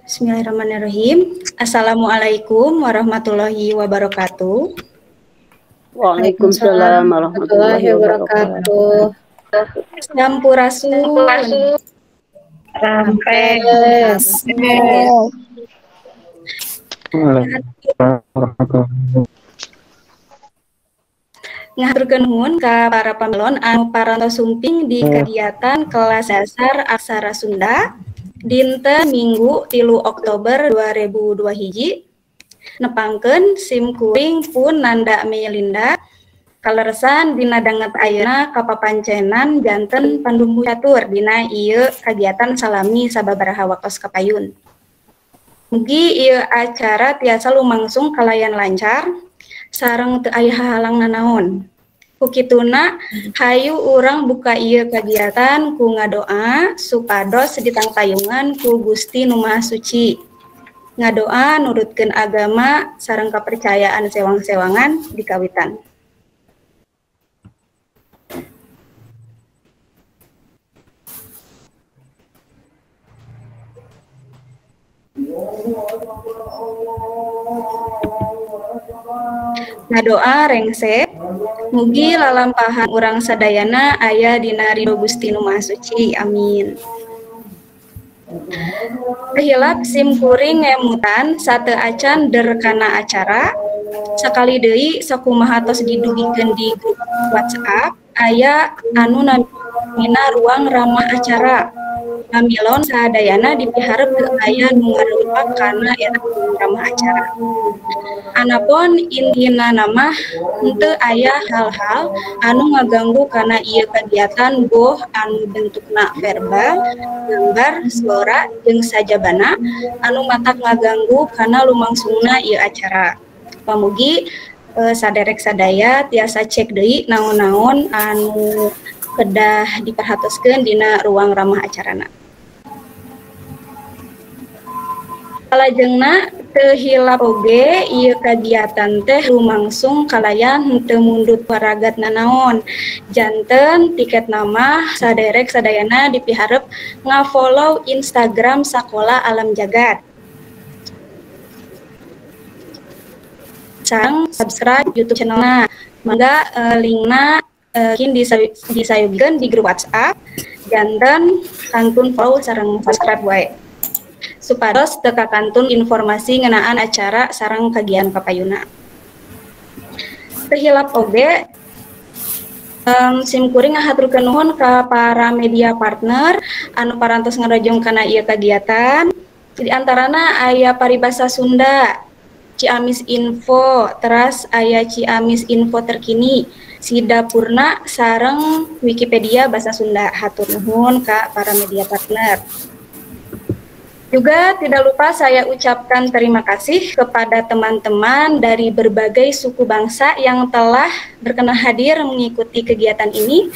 Bismillahirrahmanirrahim. Assalamualaikum warahmatullahi wabarakatuh. Waalaikumsalam warahmatullahi wabarakatuh. Sampurasun. Rampes. Ngahaturkeun nuhun ka para pamelon anu parantos sumping di kegiatan kelas dasar aksara Sunda dinten Minggu 3 Oktober 2002 hiji. Nepangkeun sim kuring pun Nanda Melinda kaleresan dina danget ayeuna kapapancenan janten pandumbu catur dina ieu kagiatan salami sababaraha waktos kapayun. Mugi ieu acara tiasa lumangsung kalayan lancar sareng teu aya hahalang nanaon. Ku kituna hayu urang buka ieu kagiatan ku ngadoa supados ditangtayungan ku Gusti Nu Maha Suci. Ngadoa nurutkeun agama sareng kapercayaan sewang-sewangan di kawitan. Ngadoa rengse mugi lalampahan urang sadayana aya dina ridho Gusti Nu Maha Suci. Amin. Hilap sim kuring ngemutan sate acan der kana acara sakali deui sakumaha tos didugikeun di grup WhatsApp aya anu namina ruang ramah acara. Pamilon sadayana dipiharep teu aya nu ngarumpak kana eta ramah acara. Anapun intina namah henteu aya hal-hal anu ngaganggu kana ieu kegiatan boh anu bentukna verbal, gambar, suara jeung sajabana anu matak ngaganggu kana lumangsungna ieu acara. Pamugi saderek sadaya tiasa cek deui naon-naon anu kedah diperhatoskeun dina ruang ramah acarana. Salajengna teu hilap oge ieu kagiatan teh lumangsung kalayan henteu mundut paragat nanaon. Janten tiket nama saderek sadayana dipiharep ngafollow Instagram Sakola Alam Jagat. Sareng subscribe YouTube channelna. Mangga linkna mungkin disayogikeun di grup WhatsApp. Janten kantun follow sareng subscribe wae supados teu kakantun informasi ngeunaan acara sareng kagiatan kapayuna. Teu hilap oge sim kuring ngahaturkeun nuhun ka para media partner anu parantos ngarojong kana ieu kagiatan. Di antarana aya Paribasa Sunda, Ciamis Info, teras aya Ciamis Info Terkini, Sida Purna sareng Wikipedia Bahasa Sunda. Hatur nuhun ka para media partner. Juga tidak lupa saya ucapkan terima kasih kepada teman-teman dari berbagai suku bangsa yang telah berkenan hadir mengikuti kegiatan ini.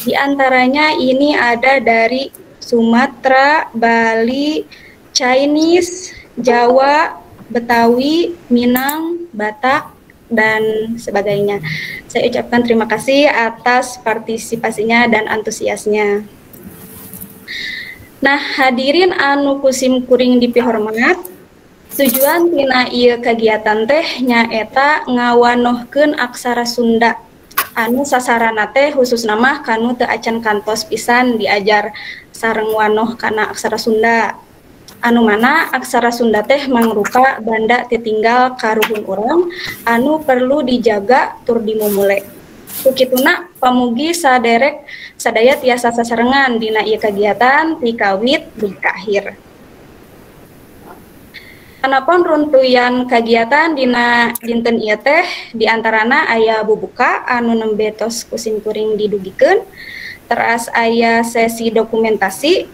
Di antaranya ini ada dari Sumatera, Bali, Chinese, Jawa, Betawi, Minang, Batak, dan sebagainya. Saya ucapkan terima kasih atas partisipasinya dan antusiasnya. Nah, hadirin anu kusim kuring dipihormat, tujuan tina ieu kegiatan teh nyaeta ngawanohkeun aksara Sunda anu sasarana teh khususna mah kanu teu acan kantos pisan diajar sareng wanoh kana aksara Sunda. Anu mana aksara Sunda teh mangrupa banda titinggal karuhun urang anu perlu dijaga tur dimumule. Ku kituna pamugi saderek sadaya tiasa sasarengan dina ieu kagiatan ti kawit dugi ka akhir. Anapun runtuyan kagiatan dina dinten ieu teh diantarana aya bubuka anu nembe tos ku sim kuring didugikeun, teras aya sesi dokumentasi,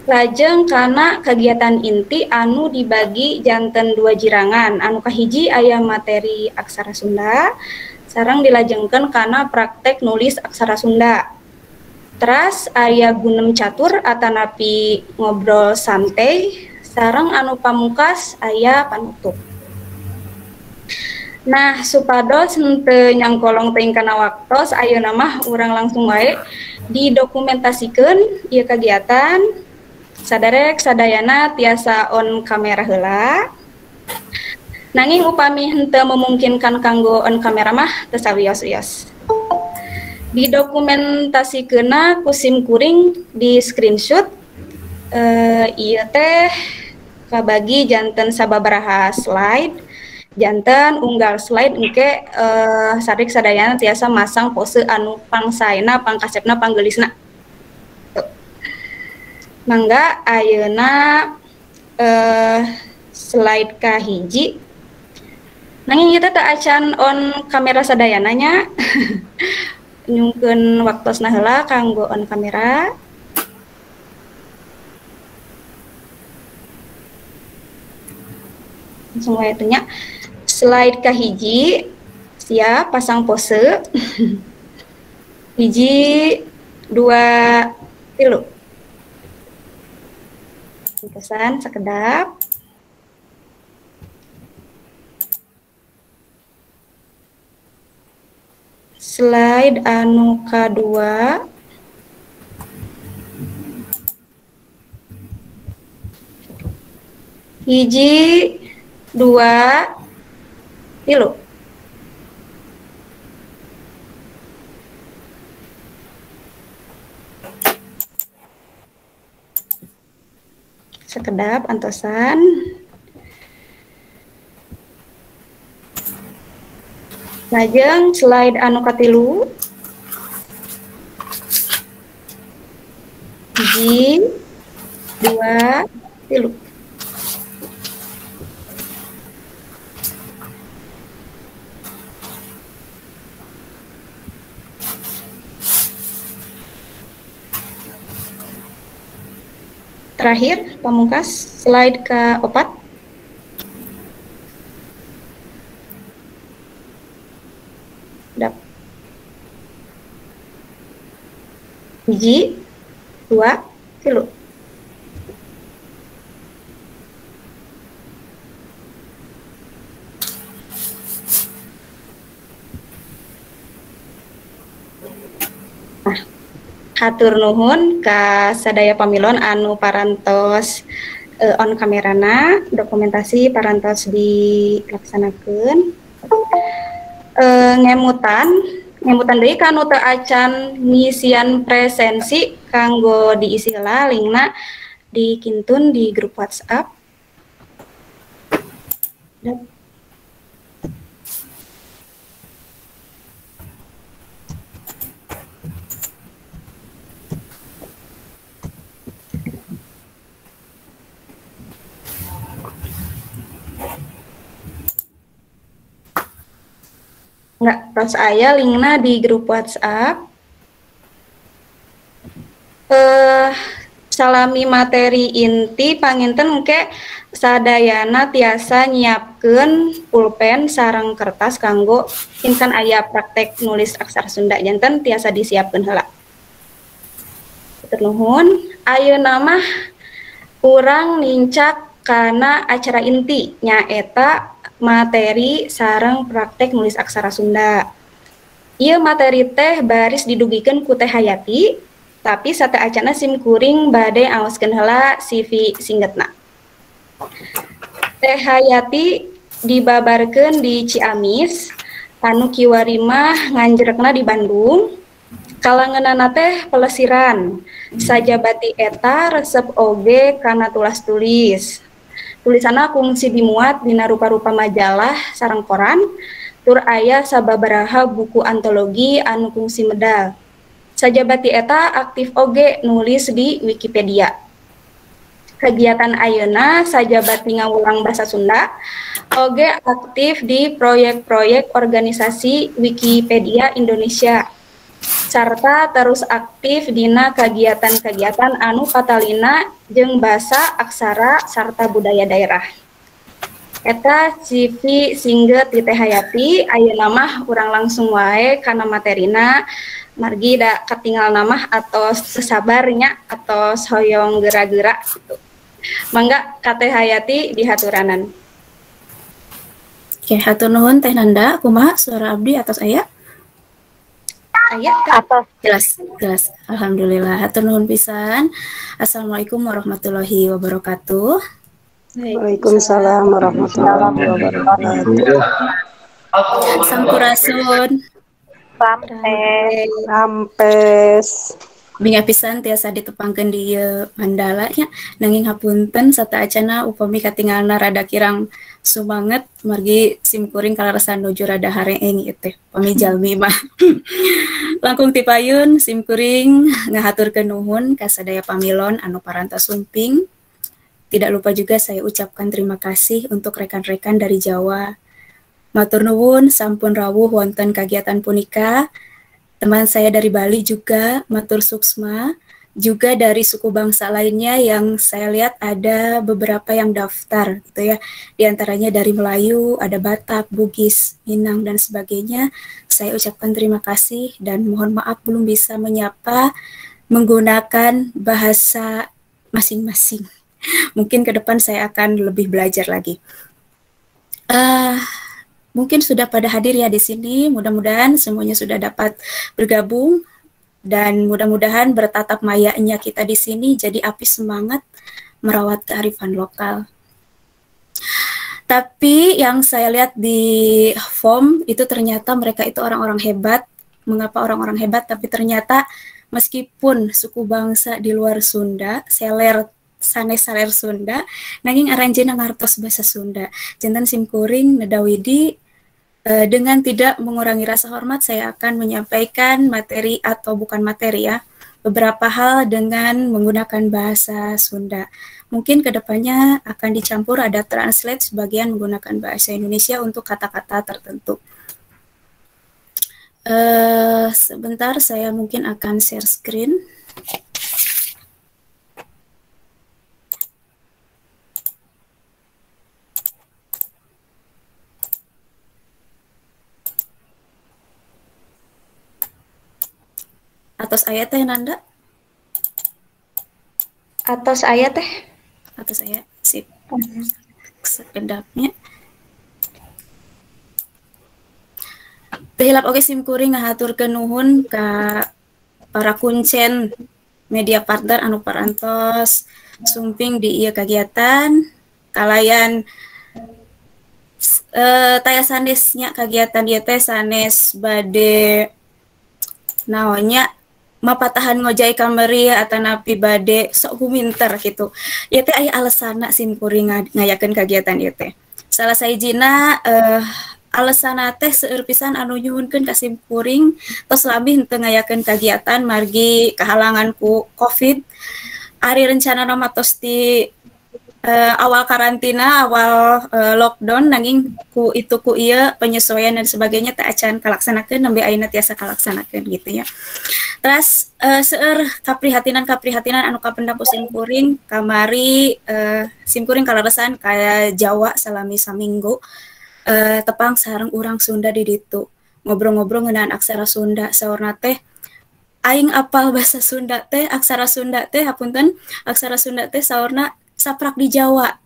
lajeng kana kegiatan inti anu dibagi janten dua jirangan. Anu kahiji aya materi aksara Sunda sareng dilajengkeun kana praktek nulis aksara Sunda. Teras aya gunem catur atanapi ngobrol santai sareng anu pamungkas aya panutup. Nah, supados henteu nyangkolong teuing kana waktos ayeuna mah urang langsung wae didokumentasikeun ieu kagiatan. Saderek sadayana tiasa on kamera heula. Nanging upami henteu memungkinkan kanggo on kamera mah teu sawios-wios. Didokumentasikeunna ku sim kuring di screenshot ieu teh kabagi janten sababaraha slide, janten unggal slide engke sarik sadayana tiasa masang pose anu pangsaena, pangkasepna, panggeulisna. Mangga ayeuna slide kahiji. Nanging ieu teh teu acan on kamera sadayana nya. Nyungkeun waktosna heula kanggo on kamera. Langsung wae teh nya. Slide kahiji, siap pasang pose. 1, 2, 3. Pesan sekedap. Slide anu kadua. 1, 2, 3. Sekedap antosan. Lajeng slide anu katilu. 1, 2, 3. Terakhir, pamungkas, slide ke-4. Dap. 1, 2, 3. Nah, hatur nuhun ka sadaya pamilon anu parantos on kamerana, dokumentasi parantos dilaksanakeun. Ngemutan deui ka nu teu acan ngisian presensi kanggo diisi heula linkna dikintun di grup WhatsApp. Enggak, tos aya linkna di grup WhatsApp. Salami materi inti panginten engke sadayana tiasa nyiapkeun pulpen sareng kertas kanggo inten aya praktek nulis aksara Sunda janten tiasa disiapkeun heula. Nuhun, ayeuna mah urang nincak kana acara inti nyaeta materi sareng praktek nulis aksara Sunda. Ieu materi teh baris didugikeun ku Teh Hayati, tapi sate acana sim kuring bade ngaoskeun heula CV singgetna. Teh Hayati dibabarkeun di Ciamis, anu kiwari mah nganjrekna di Bandung. Kalangeunana teh pelesiran, sajabati eta resep oge kana tulas tulis. Tulisanna kungsi dimuat dina rupa-rupa majalah sareng koran, tur aya sababaraha buku antologi anu kungsi medal. Sajabati eta aktif oge nulis di Wikipedia. Kegiatan ayeuna sajabati ngawulang bahasa Sunda, oge aktif di proyek-proyek organisasi Wikipedia Indonesia, sarta terus aktif dina kegiatan-kegiatan anu patalina jeung basa, aksara, sarta budaya daerah. Eta CV singget di Teh Hayati, ayeuna mah urang langsung wae kana materina, margi da katinggalna mah atos sabarnya atos hoyong gera-gera gitu. Mangga ka Teh Hayati dihaturanan. Oke, hatur nuhun Teh Nanda, kumaha suara abdi atos aya? Aya teh? Jelas, jelas. Alhamdulillah. Hatur nuhun pisan. Assalamualaikum warahmatullahi wabarakatuh. Waalaikumsalam warahmatullahi wabarakatuh. Sampurasun. Rampes. Rampes. Bingah pisan tiasa ditepangkeun di ieu mandala nya, nanging hapunten sataacana upami katingalna rada kirang sumanget margi simkuring kaleresan nuju rada hareeng ieu teh pami jalmi mah. Langkung ti payun simkuring ngahaturkeun nuhun ka sadaya pamilon anu parantos sumping. Tidak lupa juga saya ucapkan terima kasih untuk rekan-rekan dari Jawa. Matur nuwun sampun rawuh wonten kagiatan punika. Teman saya dari Bali juga, matur suksma, juga dari suku bangsa lainnya yang saya lihat ada beberapa yang daftar gitu ya. Di antaranya dari Melayu, ada Batak, Bugis, Minang, dan sebagainya. Saya ucapkan terima kasih dan mohon maaf belum bisa menyapa menggunakan bahasa masing-masing. Mungkin ke depan saya akan lebih belajar lagi. Mungkin sudah pada hadir ya di sini, mudah-mudahan semuanya sudah dapat bergabung dan mudah-mudahan bertatap mayanya kita di sini jadi api semangat merawat kearifan lokal. Tapi yang saya lihat di form itu ternyata mereka itu orang-orang hebat. Mengapa orang-orang hebat? Tapi ternyata meskipun suku bangsa di luar Sunda, seler sanes saler Sunda, nanging aranjeunna ngartos bahasa Sunda. Janten simkuring nedawidi dengan tidak mengurangi rasa hormat saya akan menyampaikan materi atau bukan materi ya, beberapa hal dengan menggunakan bahasa Sunda. Mungkin kedepannya akan dicampur ada translate sebagian menggunakan bahasa Indonesia untuk kata-kata tertentu. Sebentar saya mungkin akan share screen. Atos aya teh Nanda? Atos aya teh. Atos aya, sip. Sekedapnya. Teu hilap oge simkuring ngahaturkeun nuhun ka para kuncen media partner anu parantos sumping di ieu kagiatan kalayan taya sanesnya kagiatan ieu teh sanes bade naonnya mapatahan ngojay kamari atanapi bade sok guminter gitu. Ieu teh aya alesana simkuring ngayakeun kagiatan ieu teh. Salah sahijina alesana teh seueur pisan anu nyuhunkeun ka simkuring tos lami henteu ngayakeun kagiatan margi kahalangan ku Covid. Ari rencanana mah tos di awal karantina, awal lockdown nanging ku itu ku ieu penyesuaian dan sebagainya teh acan kalaksanakeun nembe ayeuna tiasa kalaksanakeun gitu ya. Terus seueur kaprihatinan-kaprihatinan anu kapendam ku simkuring kamari simkuring kaleresan kaya Jawa salami saminggu tepang sareng urang Sunda di ditu ngobrol-ngobrol ngeunaan aksara Sunda saurna teh aing apal bahasa Sunda teh aksara Sunda teh hapunten aksara Sunda teh saurna saprak di Jawa.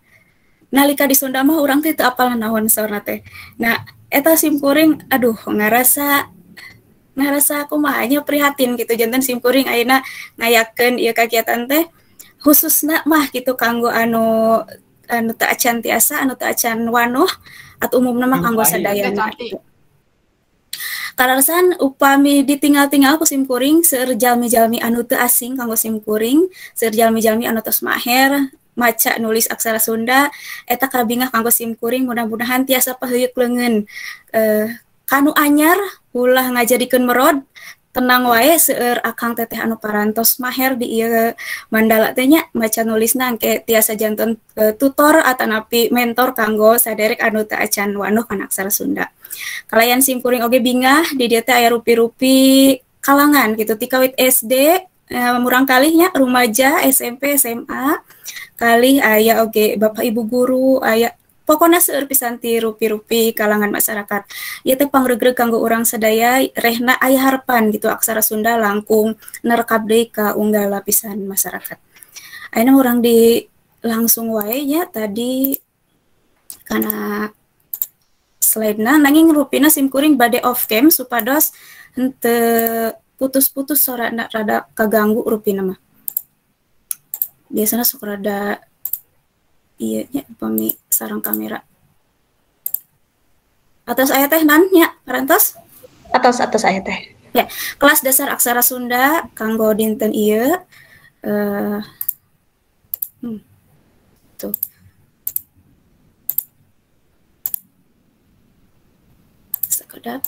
Nalika di Sunda mah urang teh teu apal naon saurna teh. Nah, eta simkuring aduh ngarasa kumaha nya prihatin gitu janten simkuring ayeuna ngayakeun ieu kagiatan teh khususna mah gitu kanggo anu anu teu acan tiasa anu teu acan wanuh atau umumna mah kanggo sadayana gitu. Kaleresan upami ditinggal-tinggal ku simkuring seueur jalmi-jalmi anu teu asing kanggo simkuring, seueur jalmi-jalmi anu tos maher maca nulis aksara Sunda eta kabingah kanggo simkuring mudah-mudahan tiasa paheuyeup leungeun kanu anyar ulah ngajadikeun merod tenang wae seueur akang teteh anu parantos maher di ieu mandala teh nya maca nulisna engke tiasa janten tutor atanapi mentor kanggo saderek anu teu acan wanuh kana aksara Sunda. Kalayan simkuring oge bingah di dieu teh aya rupi-rupi kalangan gitu ti kawit SD murang kalihnya rumaja SMP SMA kalih aya oge bapak ibu guru aya pokona seueur pisan ti rupi-rupi kalangan masyarakat. Ieu teh pangregreg kanggo urang sadaya rehna aya harapan gitu aksara Sunda langkung nerekap deui ka unggal lapisan masyarakat. Ayeuna urang di langsung wae nya tadi kana slide-na nanging rupina simkuring bade off cam supados Henteu putus-putus sorana rada kaganggu rupina mah. Biasana sok rada ieu nya upami sareng kamera. Atos aya teh nan nya parantos? Atos atos aya teh. Ya, kelas dasar aksara Sunda kanggo dinten ieu tuh. Sekedap.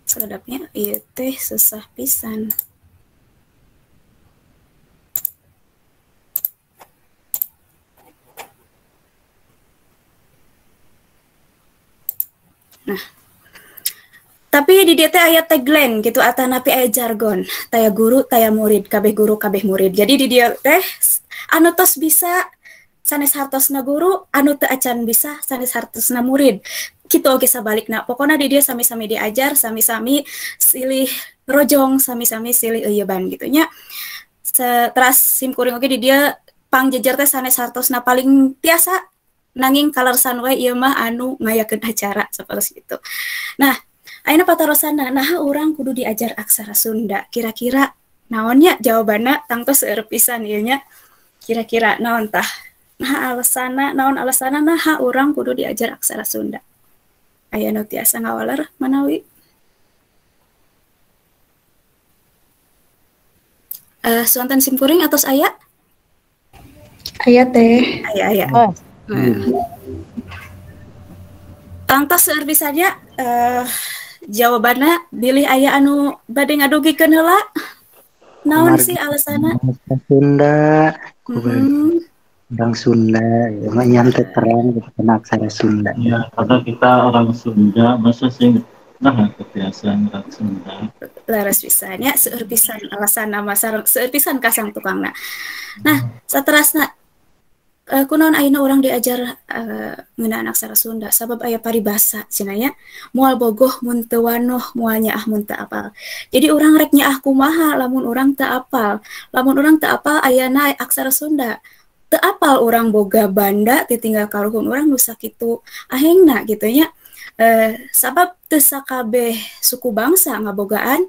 Sekedapnya ieu teh susah pisan. Nah, tapi di dieu teh aya tagline gitu atanapi aya jargon, taya guru, taya murid, kabeh guru, kabeh murid. Jadi di dieu teh anu tos bisa sanes hartosna guru, anu teu acan bisa sanes hartosna murid. Kitu oge sabalikna. Pokona di dieu sami-sami diajar, sami-sami silih rojong, sami-sami silih euyeban gitu nya. Teras sim kuring oge di dieu pangjejer teh sanes hartosna paling tiasa nanging kalersan wae ieu mah anu ngayakeun acara sapertos itu. Nah, ayeuna patarosanna naha urang kudu diajar aksara Sunda. Kira-kira naonnya jawabanna tangtos seueur pisan ieu nya. Kira-kira naon tah? Naha alasanna, naon alasanna naha urang kudu diajar aksara Sunda. Aya nu tiasa ngawaler manawi? Suanten sim kuring atos aya? Aya teh. Aya aya. Oh. Tangtos seueur pisannya jawabanna bilih aya anu bade ngadugikeun heula. Naon sih alasanna? Sunda. Orang Sunda, ya, mah nyantet terang gitu kena aksara Sunda. Ya, karena kita orang Sunda, masa sih nah kebiasaan orang Sunda. Leres pisan nya seueur pisan alasanna mah sareng seueur pisan kasang tukangna. Nah, saterasna kunaon ayeuna urang diajar ngeunaan aksara Sunda sabab aya paribasa cenah nya moal bogoh mun teu wanoh moal nyaah mun teu apal. Jadi urang rek nyaah kumaha lamun urang teu apal. Lamun urang teu apal ayana aksara Sunda. Teu apal urang boga banda ditinggal karuhun urang nu sakitu ahengna gitu nya. Sabab teu sakabeh suku bangsa ngabogaan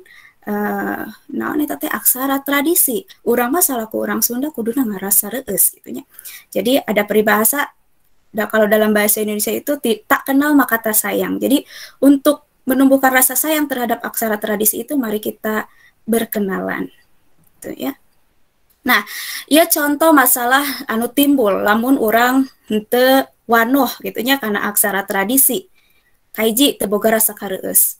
naon eta teh aksara tradisi. Urang mah salaku urang Sunda kuduna ngarasa reueus gitu nya. Jadi ada peribahasa kalau dalam bahasa Indonesia itu tak kenal maka tak sayang. Jadi untuk menumbuhkan rasa sayang terhadap aksara tradisi itu mari kita berkenalan. Gitu ya. Nah, ya contoh masalah anu timbul lamun urang henteu wanoh gitu nya karena aksara tradisi. Kahiji teu boga rasa kareueus.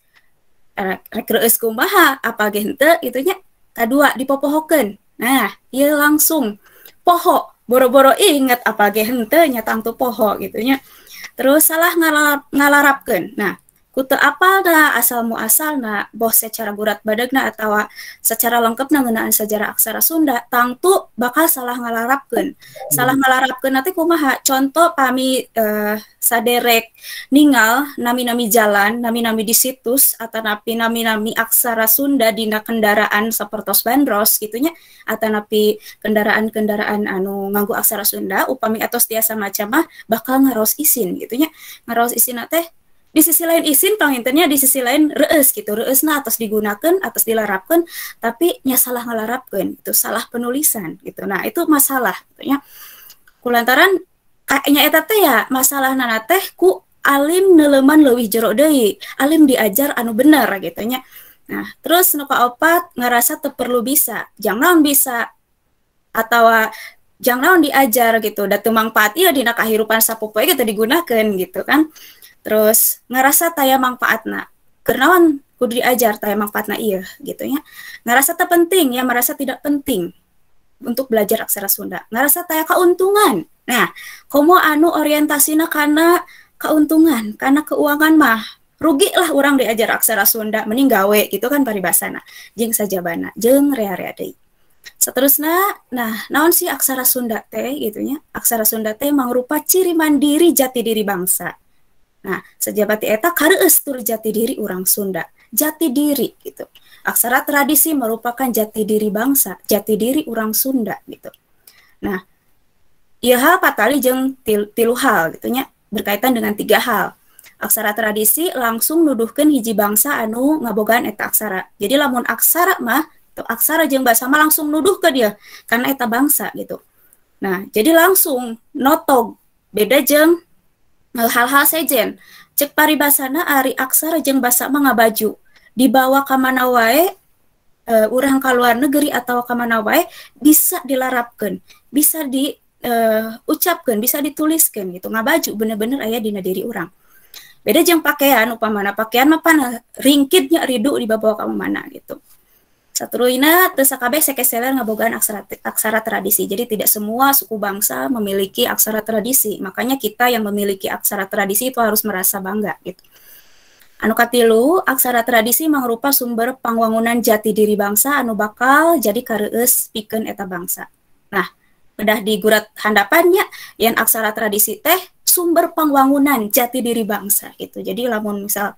Rek reueus kumaha apa ge henteu kitu nya. Kadua dipopohokeun. Nah, ieu langsung poho, boro-boro inget apa ge henteu nya tangtu poho gitu nya. Terus salah ngalarapkeun. Nah, ku teu apalna asal muasalna boh secara gurat badegna atawa secara lengkapna ngeunaan sejarah aksara Sunda tangtu bakal salah ngalarapkeun. Salah ngalarapkeun nanti kumaha? Contoh pami saderek ningal nami-nami jalan, nami-nami di situs atanapi nami-nami aksara Sunda dina kendaraan sapertos bandros gitunya atanapi kendaraan-kendaraan anu nganggo aksara Sunda upami atos tiasa maca mah bakal ngaraos isin gitunya. Ngaraos isin teh di sisi lain isin pangintennya, di sisi lain reueus gitu, reueusna atos digunakeun, atos dilarapkeun, tapi nya salah ngalarapkeun, itu salah penulisan gitu. Nah, itu masalah gitu nya. Kulantaran nya eta teh ya masalahna teh ku alim neuleman leuwih jero deui, alim diajar anu bener gitu nya. Nah, terus nu kaopat ngerasa teu perlu bisa, jang naon bisa atawa jang naon diajar gitu, da teu mangpaat ieu dina kahirupan sapopoe gitu digunakeun gitu kan. Terus ngerasa taya mangfaatna, keur naon kudu diajar taya mangfaatna ieu gitu nya. Ngerasa teu penting ya, merasa tidak penting untuk belajar aksara Sunda. Ngerasa taya keuntungan. Nah, komo anu orientasina kana keuntungan, karena keuangan mah rugi lah urang diajar aksara Sunda, mending gawe gitu kan paribasana. Jeung sajabana, jeung rea-rea deui. Seterusnya, nah naon sih aksara Sunda teh gitu nya? Aksara Sunda teh mangrupa ciri mandiri jati diri bangsa. Nah, sejabati eta kareueus tur jati diri urang Sunda, jati diri gitu. Aksara tradisi merupakan jati diri bangsa, jati diri urang Sunda gitu. Nah, ieu hal patali jeung tilu hal gitu nya, berkaitan dengan tiga hal. Aksara tradisi langsung nuduhkeun hiji bangsa anu ngabogaan eta aksara. Jadi lamun aksara mah atau aksara jeung basa mah langsung nuduh ke dia karena eta bangsa gitu. Nah, jadi langsung notog beda jeung hal-hal sejen. Cek paribasana ari aksara jeung basa mah ngabaju. Dibawa ka mana wae, urang ka luar negeri atau ka mana wae bisa dilarapkeun, bisa diucapkeun, bisa dituliskeun gitu. Ngabaju bener-bener aya dina diri urang. Beda jeung pakaian, upamana pakaian mah pan ringkitnya ridu dibawa ka mana gitu. Saturuyna teu sakabeh sekeseler ngabogaan aksara tradisi. Jadi tidak semua suku bangsa memiliki aksara tradisi. Makanya kita yang memiliki aksara tradisi itu harus merasa bangga gitu. Anu katilu, aksara tradisi mangrupa sumber pangwangunan jati diri bangsa anu bakal jadi kareueus pikeun eta bangsa. Nah, bedah digurat handapannya yen aksara tradisi teh sumber pangwangunan jati diri bangsa gitu. Jadi lamun misal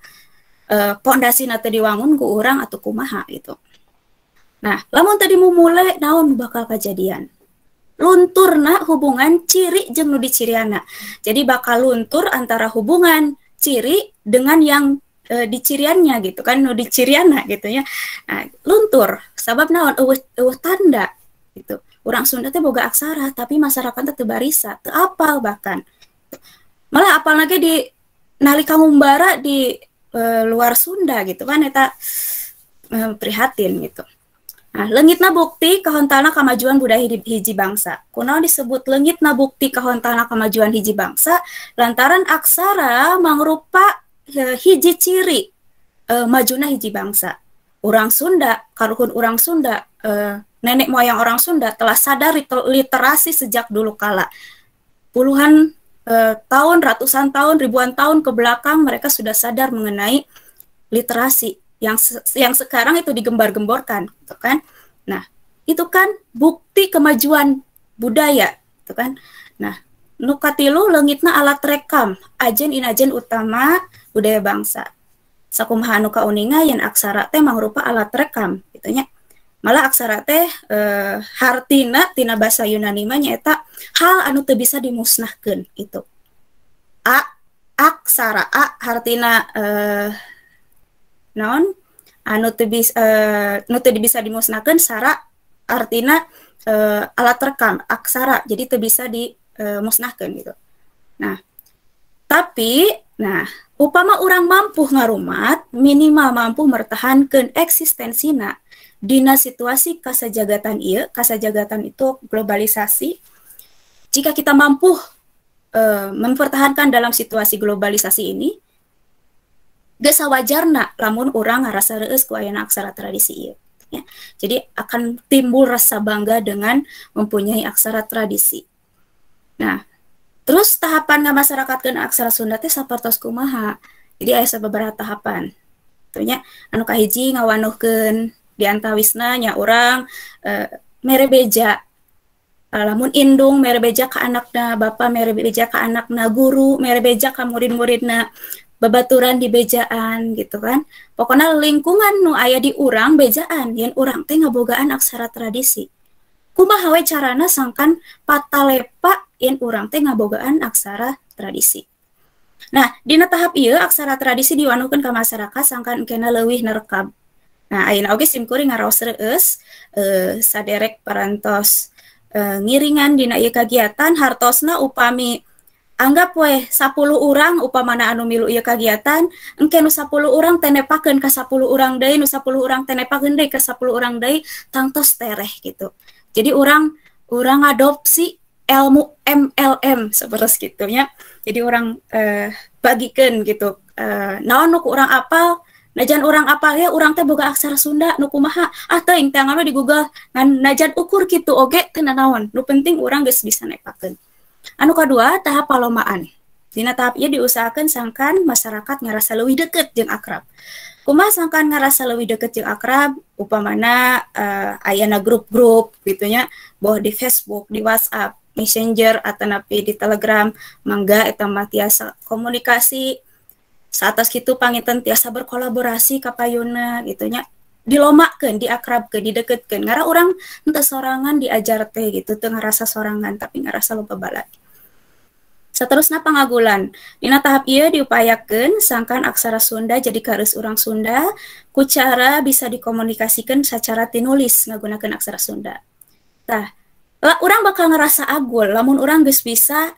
pondasina teu diwangun ku urang atau kumaha gitu. Nah, lamun tadi mumule naon bakal kejadian? Lunturna hubungan ciri jeung nu diciriana. Jadi bakal luntur antara hubungan ciri dengan yang diciriannya gitu kan, nu diciriana gitu ya. Nah, luntur sabab naon eueuh tanda gitu. Urang Sunda teh boga aksara tapi masyarakat teh teu barisa, teu apal bahkan. Malah apal lagi di nalika ngumbara di luar Sunda gitu kan eta prihatin gitu. Nah, leungitna bukti kahontalna kamajuan budaya hiji bangsa. Kunaon disebut leungitna bukti kahontalna kamajuan hiji bangsa? Lantaran aksara mangrupa hiji ciri majuna hiji bangsa. Urang Sunda, karuhun urang Sunda, nenek moyang orang Sunda telah sadar literasi sejak dulu kala. Puluhan tahun, ratusan tahun, ribuan tahun ke belakang mereka sudah sadar mengenai literasi yang sekarang itu digembar-gemborkan, gitu kan? Nah, itu kan bukti kemajuan budaya, gitu kan? Nah, nu katilu leungitna alat rekam, ajen inajen utama budaya bangsa. Sakumaha anu kauninga yen aksara teh mangrupa alat rekam, gitu nya. Malah aksara teh hartina tina basa Yunani mah nyaeta hal anu teu bisa dimusnahkeun gitu. A aksara a hartina naon anu teu bisa dimusnahkeun, sara artina alat rekam aksara, jadi teu bisa dimusnahkeun gitu. Nah, tapi nah upama urang mampu ngarumat, minimal mampu mertahankeun eksistensina dina situasi kasajagatan ieu, kasajagatan itu globalisasi. Jika kita mampu mempertahankan dalam situasi globalisasi ini, geus sawajarna lamun urang ngarasa reueus ku ayana aksara tradisi ieu ya. Jadi akan timbul rasa bangga dengan mempunyai aksara tradisi. Nah, terus tahapan ngamasyarakatkeun aksara Sunda teh sapertos kumaha? Jadi aya sababaraha tahapan. Tentunya anu kahiji ngawanuhkeun diantawisna nya urang mere beja. Lamun indung mere beja ka anakna, bapa mere beja ka anakna, guru mere beja ka murid-muridna, babaturan di bejaan gitu kan. Pokoknya lingkungan nu aya di urang bejaan yen urang teh ngabogaan aksara tradisi. Kumaha we carana sangkan patalepa yen urang teh ngabogaan aksara tradisi. Nah, dina tahap ieu aksara tradisi diwanuhkeun ka masyarakat sangkan engkena leuwih nerekab. Nah, ayeuna oge simkuring ngaraos reueus saderek parantos ngiringan dina ieu kagiatan hartosna upami anggap weh 10 urang upamana anu milu ieu kagiatan engke nu 10 urang teh nepakeun ka 10 urang deui, nu 10 urang teh nepakeun deui ka 10 urang deui, tangtos tereh gitu. Jadi urang ngadopsi ilmu MLM seperti gitu nya. Jadi urang bagikeun gitu. Naon nu ku urang apal, najan urang apal ya urang teh boga aksara Sunda nu kumaha, ah teuing teh di Google ngan najan ukur kitu oge teu nanaon. Nu penting urang geus bisa nepakeun. Anu kadua tahap palomaan. Dina tahap ieu diusahakeun sangkan masyarakat ngarasa leuwih deket jeung akrab. Kumaha sangkan ngarasa leuwih deket jeung akrab? Upamana ayana grup-grup gitu nya, boh di Facebook, di WhatsApp, Messenger atanapi di Telegram, mangga eta mah tiasa komunikasi. Saatos kitu panginten tiasa berkolaborasi ka payuna gitu nya. Dilomakeun, diakrabkeun, dideketkeun. Ngarah urang henteu sorangan diajar teh gitu, teu ngarasa sorangan tapi ngarasa loba balad. Seterusnya pangagulan. Dina tahap ieu diupayakeun sangkan aksara Sunda jadi kareus urang Sunda ku cara bisa dikomunikasikeun sacara tinulis ngagunakeun aksara Sunda. Tah, urang bakal ngerasa agul lamun urang geus bisa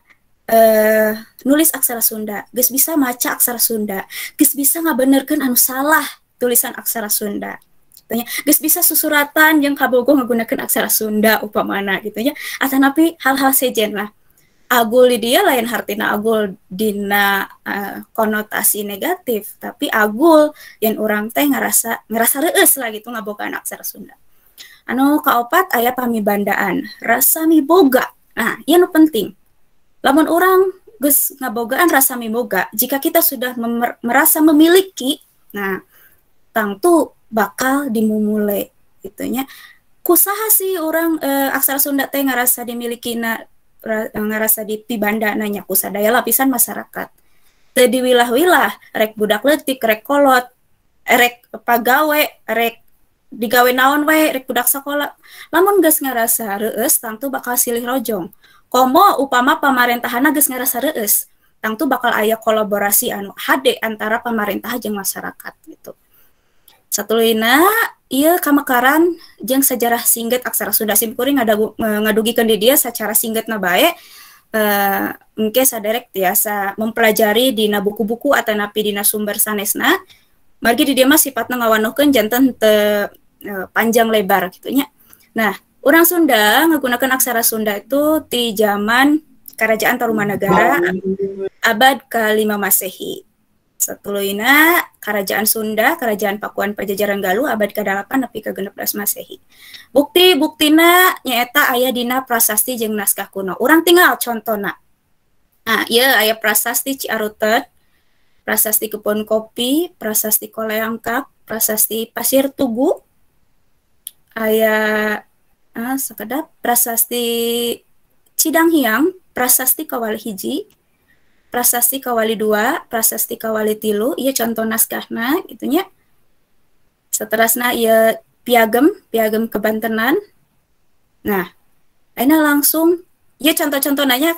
nulis aksara Sunda, geus bisa maca aksara Sunda, geus bisa ngabenerkeun anu salah tulisan aksara Sunda. Geus bisa susuratan jeung kabogoh ngagunakeun aksara Sunda upamana gitu nya. Atanapi hal-hal sejen lah. Agul di dia lain hartina agul dina konotasi negatif, tapi agul yang orang teh ngerasa reueus lah gitu ngabogaan aksara Sunda. Anu kaopat aya pamibandaan, rasa miboga. Nah, ieu nu penting. Lamun urang geus ngabogaan rasa miboga, jika kita sudah merasa memiliki, nah tangtu bakal dimumule gitu nya. Kusaha sih urang aksara Sunda teh ngerasa dimiliki na ngerasa dipibanda nanya ku sadaya lapisan masyarakat. Teu diwilah-wilah, rek budak leutik, rek kolot, rek pagawe, rek digawe naon we, rek budak sekolah. Lamun geus ngerasa reueus tangtu bakal silih rojong. Komo upama pamarentahana geus ngerasa reueus, tangtu bakal aya kolaborasi anu hade antara pamarentah jeung masyarakat gitu. Satuluyna ieu kamekaran jeung sejarah singget aksara Sunda simkuring ngadugikeun di dieu secara singgetna bae engke saderek tiasa mempelajari dina buku-buku atanapi dina sumber sanesna margi di dieu mah sifatna ngawanohkeun janten teu panjang lebar kitu nya. Nah, urang Sunda ngagunakeun aksara Sunda itu ti zaman Kerajaan Tarumanagara abad ke-5 Masehi. Satuluyna Kerajaan Sunda, Kerajaan Pakuan Pajajaran Galuh abad ke-8 nepi ka 16 Masehi. Bukti-buktina nyaeta aya dina prasasti jeung naskah kuno. Urang tinggal contona. Nah, ieu aya prasasti Ciarutet, prasasti Kebon Kopi, prasasti Koleangkak, prasasti Pasir Tugu, aya sakedap prasasti Cidanghyang, prasasti Kawali Hiji, prasasti Kawali 2, prasasti Kawali 3, ieu contoh naskahna gitu nya. Seterusna ieu piagem kebantenan. Nah, ayeuna langsung ieu contoh-contoh nanya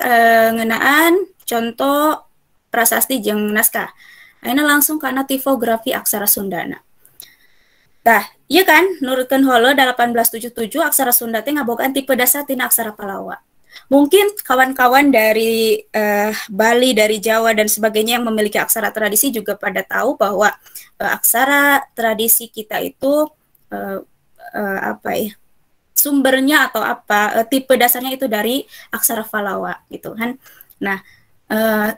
ngeunaan contoh prasasti jeung naskah. Ayeuna langsung kana tipografi aksara Sundana. Tah, ieu kan nurutkeun Holle 1877 aksara Sunda teh ngabogaan tipe dasar tina aksara Palawa. Mungkin kawan-kawan dari Bali, dari Jawa dan sebagainya yang memiliki aksara tradisi juga pada tahu bahwa aksara tradisi kita itu apa ya, sumbernya atau apa tipe dasarnya itu dari aksara Palawa gitu kan. Nah,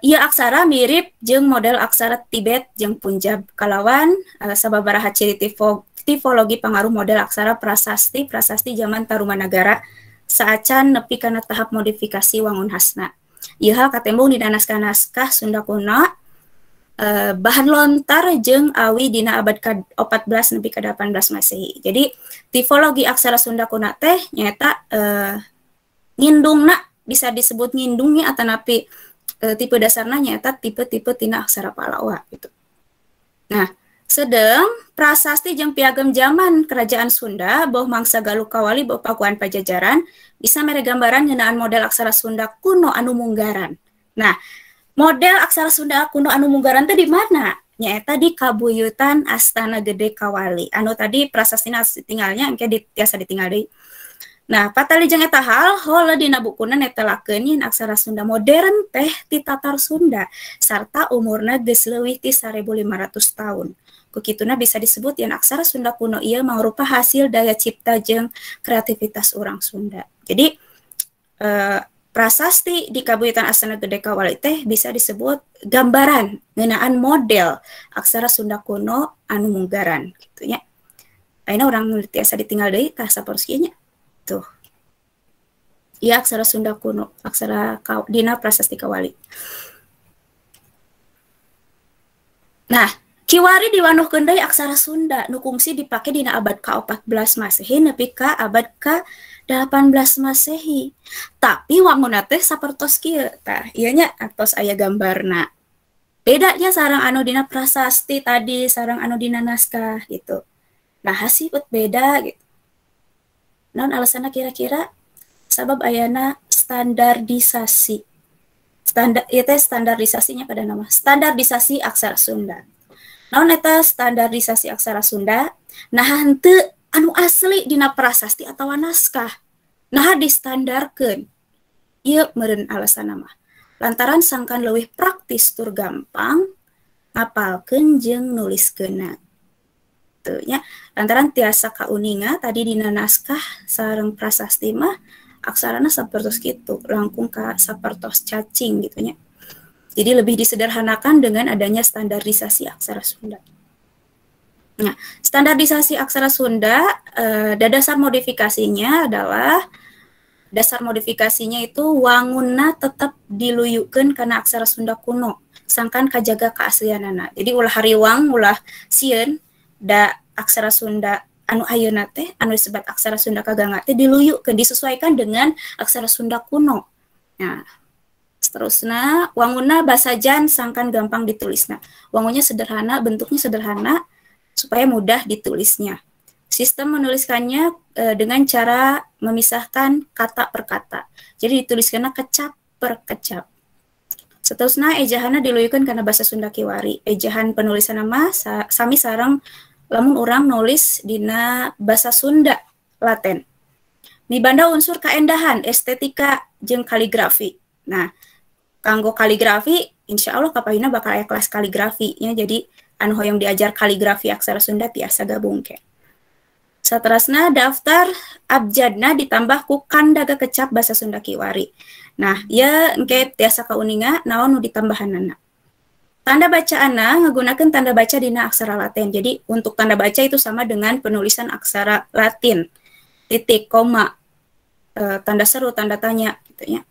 ieu aksara mirip jeung model aksara Tibet jeung Punjab kalawan sababaraha ciri tipologi pengaruh model aksara prasasti zaman Tarumanagara saacan nepi kana tahap modifikasi wangun hasna. Ieu hal katembung dina naskah-naskah Sunda kuno bahan lontar jeung awi dina abad ke-14 nepi ka 18 Masehi. Jadi tipologi aksara Sunda kuno teh nyaeta ngindungna bisa disebut ngindungnya atanapi tipe dasarna nyaeta tipe-tipe tina aksara Palawa gitu. Nah, sedang prasasti jeung piagam zaman Kerajaan Sunda boh mangsa Galuh Kawali boh Pakuan Pajajaran bisa mere gambaran ngeunaan model aksara Sunda kuno anu munggaran. Nah, model aksara Sunda kuno anu munggaran teh di mana? Nyaeta di Kabuyutan Astana Gede Kawali. Anu tadi prasastina tinggalnya engke tiasa ditinggal deui. Nah, patali jeung eta hal Holle dina bukuna netelakeun yen aksara Sunda modern teh ti Tatar Sunda sarta umurna geus leuwih ti 1500 tahun. Kukituna bisa disebut yen aksara Sunda kuno ieu mangrupa hasil daya cipta jeung kreativitas urang Sunda. Jadi prasasti di Kabuyutan Astana Gede Kawali teh bisa disebut gambaran ngeunaan model aksara Sunda kuno anu munggaran kitu nya. Ayeuna urang tiasa ditinggal deui tah sapertos kieu nya. Tuh. Ieu aksara Sunda kuno, aksara dina prasasti Kawali. Nah, kiwari diwanuhkeun deui aksara Sunda nu kungsi dipake dina abad ke-14 Masehi nepi ka abad ke-18 Masehi. Tapi wangunna teh sapertos kieu tah, ieu nya atos aya gambarna. Bedanya sareng anu dina prasasti tadi, sareng anu dina naskah gitu. Nah sih beda gitu. Naon alasanna kira-kira? Sabab ayana standarisasi. Standar ieu teh standarisasinya pada nama standarisasi aksara Sunda. Naon eta standarisasi aksara Sunda? Nah henteu anu asli dina prasasti atawa naskah. Nah distandarkeun. Ieu meureun alasanna mah. Lantaran sangkan leuwih praktis tur gampang ngapalkeun jeung nuliskeunna. Teu nya lantaran tiasa kauninga tadi dina naskah sareng prasasti mah aksarana sapertos kitu, langkung ka sapertos cacing gitu nya. Jadi lebih disederhanakan dengan adanya standarisasi aksara Sunda. Nah, standarisasi aksara Sunda dasar modifikasinya adalah dasar modifikasinya itu wangunna tetap diluyukeun kana aksara Sunda kuno, sangkan kajaga keaslianana. Jadi ulah hariwang, ulah sieun da aksara Sunda anu ayeuna teh anu disebut aksara Sunda kaganga teh diluyukeun, disesuaikan dengan aksara Sunda kuno. Nah, seterusna wangunna basajan sangkan gampang ditulisna. Wangunnya sederhana, bentuknya sederhana supaya mudah ditulisnya. Sistem menuliskannya dengan cara memisahkan kata per kata. Jadi dituliskannya kecap per kecap. Seterusnya ejahanna diluyukeun kana bahasa Sunda kiwari. Ejahan penulisan nama sami sareng lamun urang nulis dina bahasa Sunda Laten. Mibanda unsur kaendahan, estetika jeung kaligrafi. Nah, kanggo kaligrafi insya Allah kapayuna bakal aya kelas kaligrafi nya, jadi anu hoyong diajar kaligrafi aksara Sunda tiasa gabung ke. Saterasna daftar abjadna ditambah ku kandaga kecap bahasa Sunda kiwari. Nah, ieu engke tiasa kauninga naon nu ditambahanana. Tanda bacaanna ngagunakeun tanda baca dina aksara Latin. Jadi untuk tanda baca itu sama dengan penulisan aksara Latin. Titik, koma, tanda seru, tanda tanya gitu ya.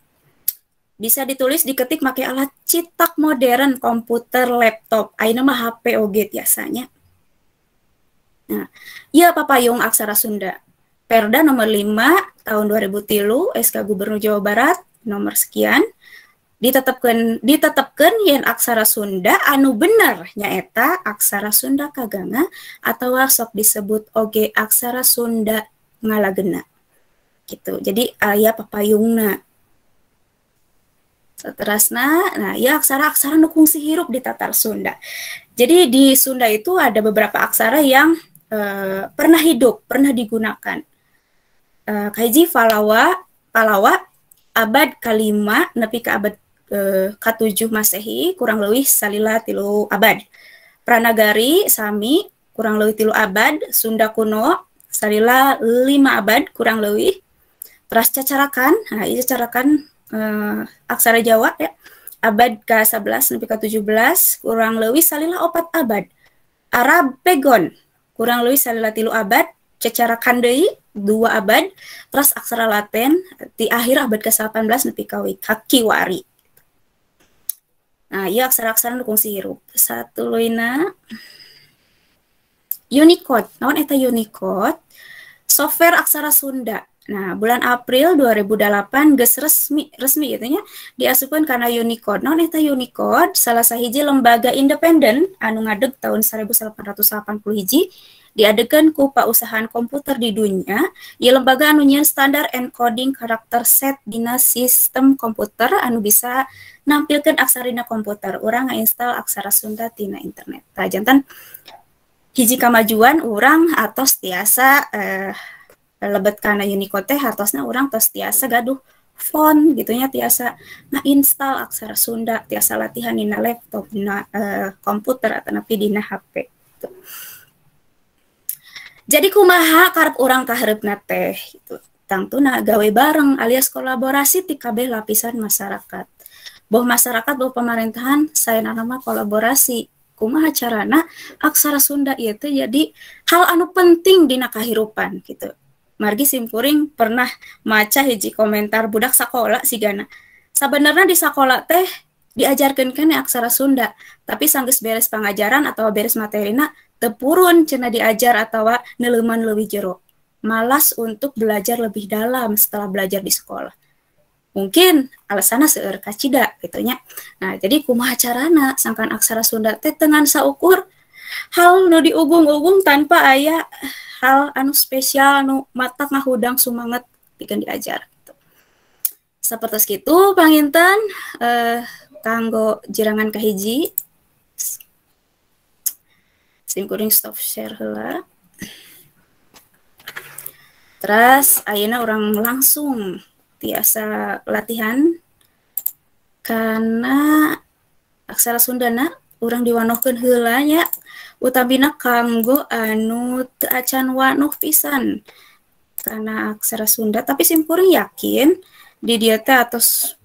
Bisa ditulis diketik make alat cetak modern, komputer, laptop. Ayeuna mah HP oge tiasanya. Nah, ieu papayung aksara Sunda. Perda nomor 5 tahun 2003 SK Gubernur Jawa Barat nomor sekian ditetapkeun yen aksara Sunda anu bener nyaeta aksara Sunda kaganga atawa sok disebut oge aksara Sunda ngalagena. Gitu. Jadi aya papayungna. Seterusnya, nah ya aksara-aksara nu kungsi hirup di Tatar Sunda. Jadi di Sunda itu ada beberapa aksara yang pernah hidup, pernah digunakan. Kahiji Palawa abad ke-5 nepi ka abad ke-7 Masehi kurang leuwih salila 3 abad. Pranagari sami kurang leuwih 3 abad, Sunda kuno salila 5 abad kurang leuwih. Teras cacarakan, nah ieu cacarakan aksara Jawa ya, abad ke-11 nepi ke-17 kurang leuwih salila 4 abad. Arab Pegon kurang leuwih salila 3 abad, cacarakan deui 2 abad, terus aksara Latin di akhir abad ke-18 nepi ka kiwari. Nah, ieu aksara-aksara nu kungsi hirup. Satuluyna Unicode. Naon eta Unicode? Software aksara Sunda. Nah, bulan April 2008 geus resmi gitu nya diasupkeun kana Unicode. Naon eta Unicode? Salah sahiji lembaga independen anu ngadeg tahun 1881 diadegan ku pausahaan komputer di dunia. Ieu lembaga anu nyieun standar encoding karakter set dina sistem komputer anu bisa nampilkeun aksara dina komputer. Urang ngainstall aksara Sunda tina internet. Tah janten hiji kamajuan urang atos tiasa lebet kana Unicode teh hartosna urang tos tiasa gaduh font gitunya, tiasa ngainstall aksara Sunda, tiasa latihan dina laptop, dina komputer atanapi dina HP gitu. Jadi kumaha karep urang kahareupna teh gitu. Tangtuna gawe bareng alias kolaborasi ti kabeh lapisan masyarakat. Boh masyarakat boh pemerintahan saena mah kolaborasi. Kumaha carana aksara Sunda ieu teh jadi hal anu penting dina kahirupan gitu. Margi simkuring pernah maca hiji komentar budak sakola sigana. Sabenerna di sakola teh diajarkeun keneh aksara Sunda, tapi sanggeus beres pangajaran atau beres materina teu purun cenah diajar atawa neuleuman leuwih jero. Malas untuk belajar lebih dalam setelah belajar di sekolah. Mungkin alasanna seueur kacida gitu nya. Nah, jadi kumaha carana sangkan aksara Sunda teh teu ngan saukur Hal nu diugung-ugung tanpa aya hal anu spesial anu matak ngahudang sumanget pikeun diajar. Gitu. Sapertos kitu panginten kanggo jirangan kahiji. Sim kuring stop share heula. Terus ayeuna urang langsung tiasa latihan karena aksara Sundana urang diwanohkeun heula nya, utamina kanggo anu teu acan wanuh pisan karena aksara Sunda, tapi sim kuring yakin di dieu teh atos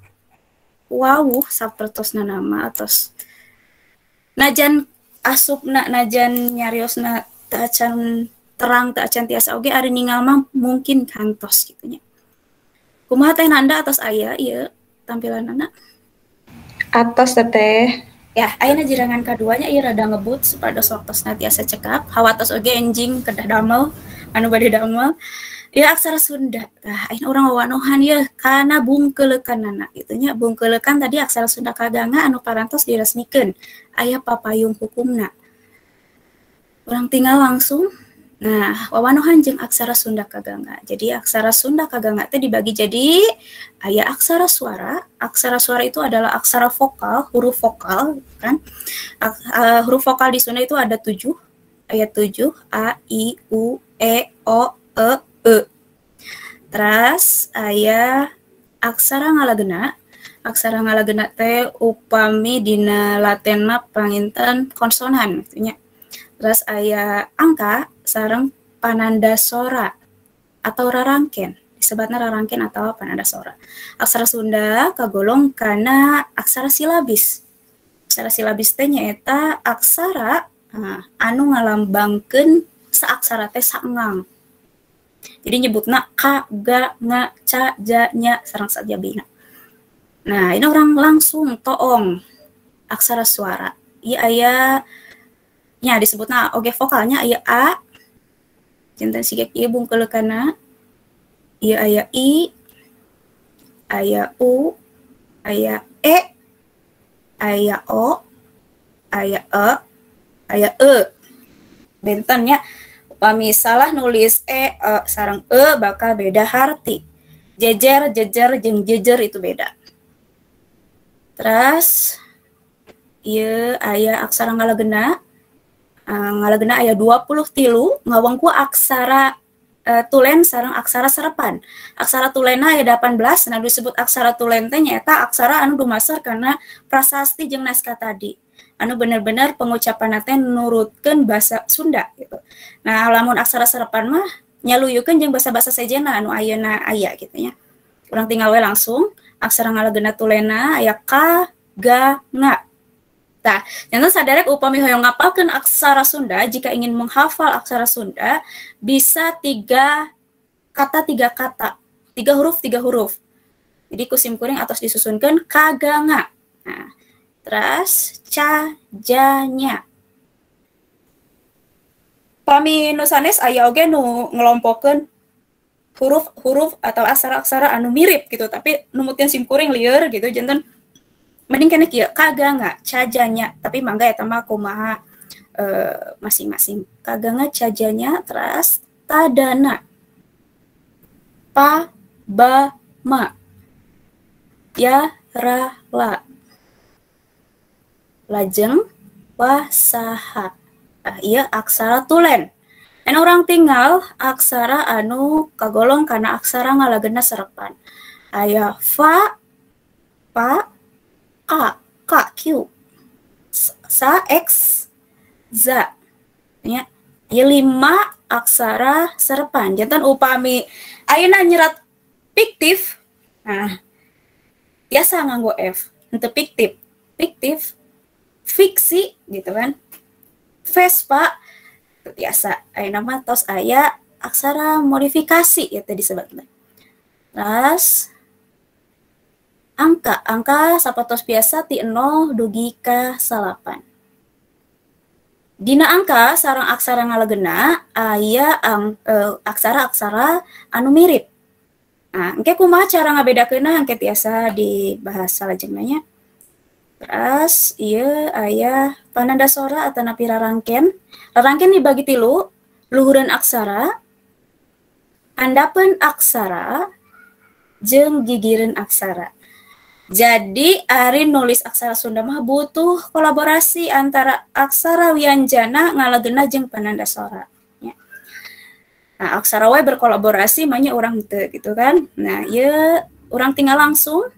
wawuh sapertosna nama atos najan asupna najan nyariosna teu acan terang teu acan tiasa oge ari ningal mah mungkin kantos kitu nya. Kumaha teh Nanda atos aya ieu tampilanana? Atos teteh. Ya, ayeuna jirangan kaduanya ieu rada ngebut supados waktosna tiasa cekap. Hawatos oge enjing kedah damel anu bade damel. Ya aksara Sunda. Tah ayeuna urang wawanohan yeuh kana bungkeuleukanana kitu nya. Bungkeuleukan tadi aksara Sunda kaganga anu parantos diresmikeun. Aya papayung hukumna. Urang tinggal langsung. Nah, wawanohan jeung aksara Sunda kaganga. Jadi aksara Sunda kaganga teh dibagi jadi aya aksara suara. Aksara suara itu adalah aksara vokal, huruf vokal kan. Huruf vokal di Sunda itu ada 7. Aya 7, A, I, U, E, O, E, E. Terus aya aksara ngalagena. Aksara ngalagena teh upami dina laten mah panginten konsonan gitu nya. Terus aya angka sareng pananda sora atau rarangken, disebutna rarangken atau pananda sora. Aksara Sunda kagolong kana aksara silabis. Aksara silabis teh nyaeta aksara anu ngalambangkeun saaksara teh saengang. Jadi nyebutna ka, ga, nga, ca, ja, nya sareng sajabina. Nah, ini orang langsung toong aksara suara. Ieu aya nya disebutna oge vokalnya aya a janten siga ieu bungkeuleukanna, ieu aya i, aya u, aya e, aya o, aya e, aya e. Benten nya upami salah nulis e, e sareng e bakal beda harti. Jejer, jejer jeung jejer itu beda. Terus ieu aya aksara ngalagena. Ngalagena aya 23 ngawengku aksara tulen sareng aksara serepan. Aksara tulena aya 18, nah disebut aksara tulen teh nyaeta aksara anu dumasar karena prasasti jeung naskah tadi. Anu bener-bener pengucapanna teh nurutkeun bahasa Sunda gitu. Nah, lamun aksara serepan mah nyaluyukeun jeung basa-basa sejenna anu ayeuna aya gitu nya. Urang tinggal we langsung aksara ngalagena tulena aya ka, ga, nga. Tah, janten saderek upami hoyong ngapalkeun aksara Sunda, jika ingin menghafal aksara Sunda bisa 3 kata 3 kata, 3 huruf 3 huruf. Jadi ku sim kuring atos disusunkeun kaganga. Nah, terus ca, ja, nya. Pami nu sanes aya oge nu ngelompokeun huruf-huruf atau aksara-aksara anu mirip gitu, tapi numutkeun sim kuring lieur gitu janten mending kene kieu kaganga cajanya, tapi mangga eta mah kumaha masing-masing. Kaganga cajanya terus tadana pa ba ma ya ra la lajeng wasaha. Ah, ieu aksara tulen. En urang tinggal aksara anu kagolong kana aksara ngalagena serepan. Aya fa, pa, K, K, Q, sa, X, za. Ya, ieu 5 aksara serepan. Janten upami ayeuna nyerat fiktif, nah biasa nganggo F, henteu fiktif. Fiktif, fiksi gitu kan. Vespa biasa. Ayeuna mah tos aya aksara modifikasi ya teh disebutna. Terus angka, angka sapatos biasa ti 0 dugi ka 9. Dina angka sareng aksara ngalegena aya aksara-aksara anu mirip. Nah, engke kumaha cara ngabedakeunna engke tiasa dibahas salajengna nya. Terus ieu aya pananda sora atanapi rarangken. Rarangken dibagi tilu, luhureun aksara, handapeun aksara, jeung gigireun aksara. Jadi ari nulis aksara Sunda mah butuh kolaborasi antara aksara wianjana ngalagena jeung pananda sora. Ya. Nah, aksara we berkolaborasi manya urang teu gitu kan. Nah, ieu urang tinggal langsung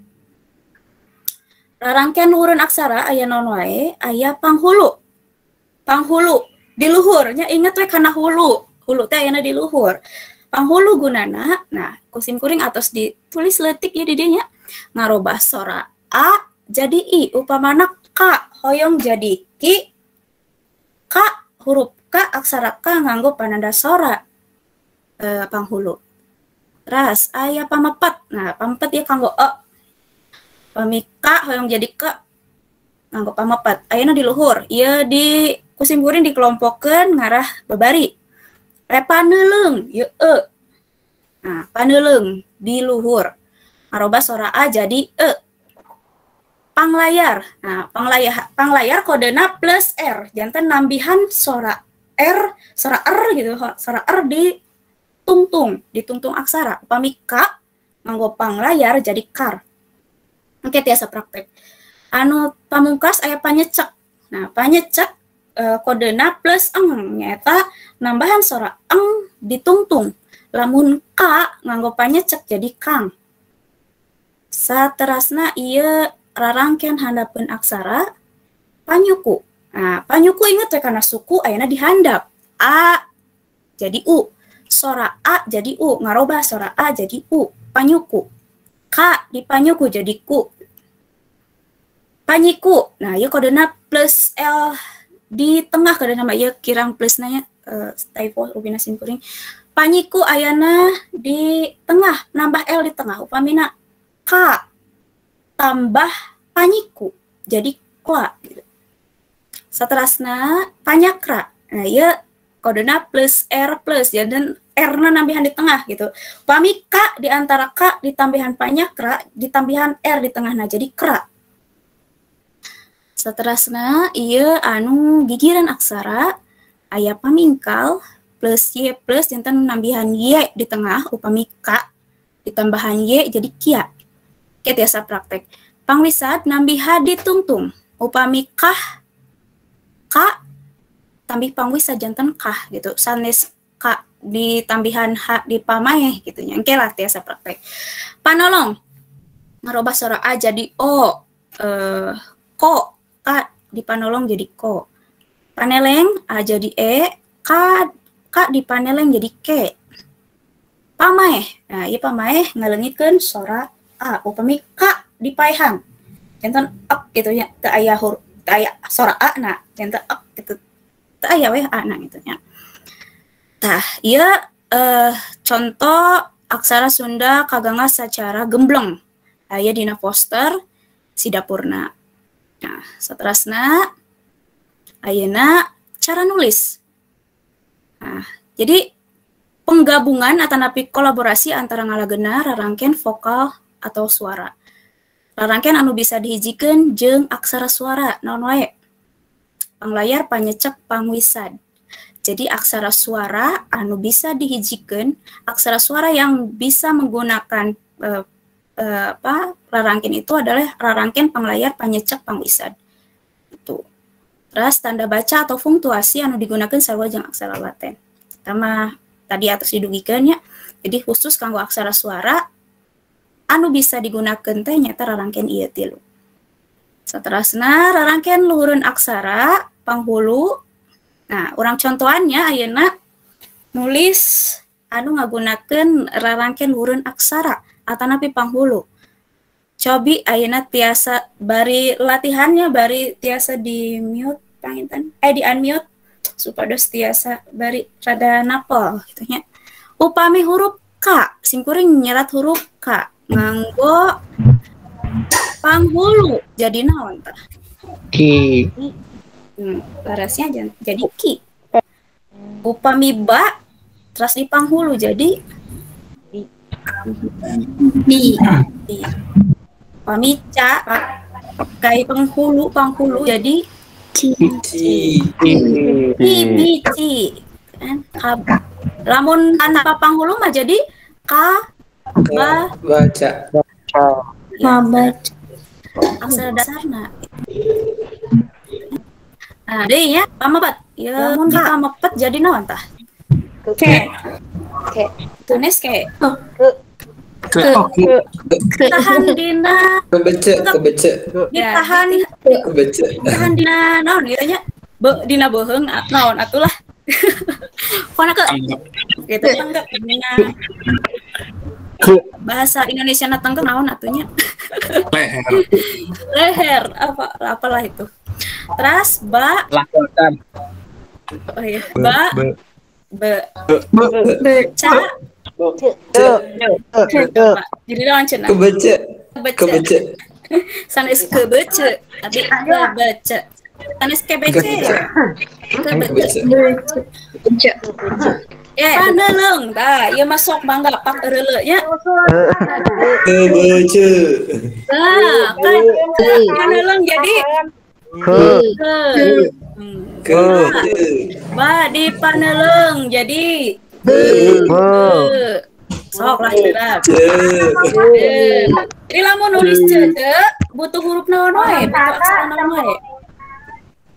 rarangken luhureun aksara aya naon wae, aya panghulu. Panghulu di luhur nya, inget we kana hulu. Hulu teh ayana di luhur. Panghulu gunana, nah kusim kuring atos ditulis leutik ya di dieu nya, ngarobah sora a jadi i, upamana k hoyong jadi ki, k huruf k aksara k nganggo pananda sora panghulu. Terus aya pamepet, nah pamepet ya kanggo e, pami k hoyong jadi k nganggo pamepet. Ayana di luhur, ieu di kusim kuring dikelompokeun ngarah babari. Paneuleng ieu e. Nah, paneuleng di luhur. Ngarobah sora a jadi e. Panglayar. Nah, panglayar kodena plus r. Janten nambihan sora r gitu, sora r di tungtung, di tungtung aksara. Upami k nganggo panglayar jadi kar. Oke, tiasa praktek. Anu pamungkas aya panyecek. Nah, panyecek kodena plus eng, nyaeta nambahan sora eng ditungtung. Lamun k nganggo panyecek jadi kang. Saterasna ieu rarangken handapeun aksara panyuku. Nah, panyuku inget ya karena suku ayana dihandap. A jadi u, sora a jadi u, ngarobah sora a jadi u, panyuku. K di panyuku jadi ku. Panyiku. Nah, ieu kodena plus l di tengah kada nama ieu kirang plus nanya typo rupina simkuring. Panyiku ayana di tengah, nambah l di tengah. Upamina k tambah panyiku jadi kla gitu. Saterasna panyakra. Nah, ieu kodena plus r plus, jadi r na nambihan di tengah gitu. Upami k di antara k ditambihan panyakra ditambihan r di tengah, nah jadi kra. Saterasna ieu anu gigiran aksara aya pamingkal plus y plus janten nambihan y di tengah, upami k ditambahan y jadi kia. Oke, tiasa praktek. Pangwisad nambiha ditungtung, upami kah k tambih pangwisad janten kah gitu. Sanes k ditambihan h di pamaeh gitu nya. Engke lah tiasa praktek. Panolong ngarobah sora a jadi o, ko, k di panolong jadi ko. Paneleng a jadi e, k k di paneleng jadi ke. Pamaeh. Nah, ieu pamaeh ngaleungitkeun sora a, upami k di paehan. Janten ek gitu nya, teu aya huruf, teu aya sora a na, janten ek gitu. Teu aya weh a na gitu nya. Tah, ieu contoh aksara Sunda kagangga secara gembleng. Aya dina poster Sidapurna. Nah, saterasna ayeuna cara nulis. Nah, jadi penggabungan atanapi kolaborasi antara ngalagena, rarangken, vokal atau suara. Rarangken anu bisa dihijikeun jeung aksara suara naon wae. Panglayar, panyecek, pangwisad. Jadi aksara suara anu bisa dihijikeun, aksara suara yang bisa menggunakan rarangken itu adalah rarangken, panglayar, panyecek, pangwisad. Itu. Terus tanda baca atau punktuasi anu digunakan sarua jeung aksara laten. Pertama tadi atas didugikeun nya. Jadi khusus kanggo aksara suara anu bisa digunakan teh nyata rarangken ieu tilu. Saterasna rarangken luhureun aksara panghulu. Nah, urang contohannya ayeuna nulis anu ngagunakeun rarangken luhureun aksara atanapi panghulu. Cobi ayeuna tiasa bari latihannya, bari tiasa di mute panginten, di unmute supados tiasa bari rada napel gitu nya. Upami huruf K, simkuring nyerat huruf K nganggo panghulu jadi naon tah? Ki. Larasnya jadi ki. Upami ba terus di panghulu jadi bi. Upami ca Kayak penghulu, panghulu jadi ci. Ci. Kan lamun tanpa panghulu mah jadi ka ba baca. Baca. Aksara dasarna. Nah, deui nya pamepet. Ya, lamun pamepet jadi naon tah? Ke. Ke. Tulis ke. Ke. Tahan dina kebece, kebece. Ditahan kebece. Tahan dina naon ieu nya? Dina beuheung naon atulah. Pokona ke gitu tanggap dina bahasa Indonesia na tanggap naon atunya? Leher. Leher apa apalah itu. Terus ba lakukan. Oh iya, ba be be ca ce. Jadi lawan cenah. Kebece. Kebece. Sanes kebece, tapi kebece. Sanes kebece. Kebece. Paneleung tah, ieu mah sok mangga pak eureuleu nya. Kebece. Tah, kan paneleung jadi ke. Ke. Ba di paneleung jadi be. Sok lah cerah. Jadi lamun nulis ce butuh huruf naon wae, butuh aksara naon wae.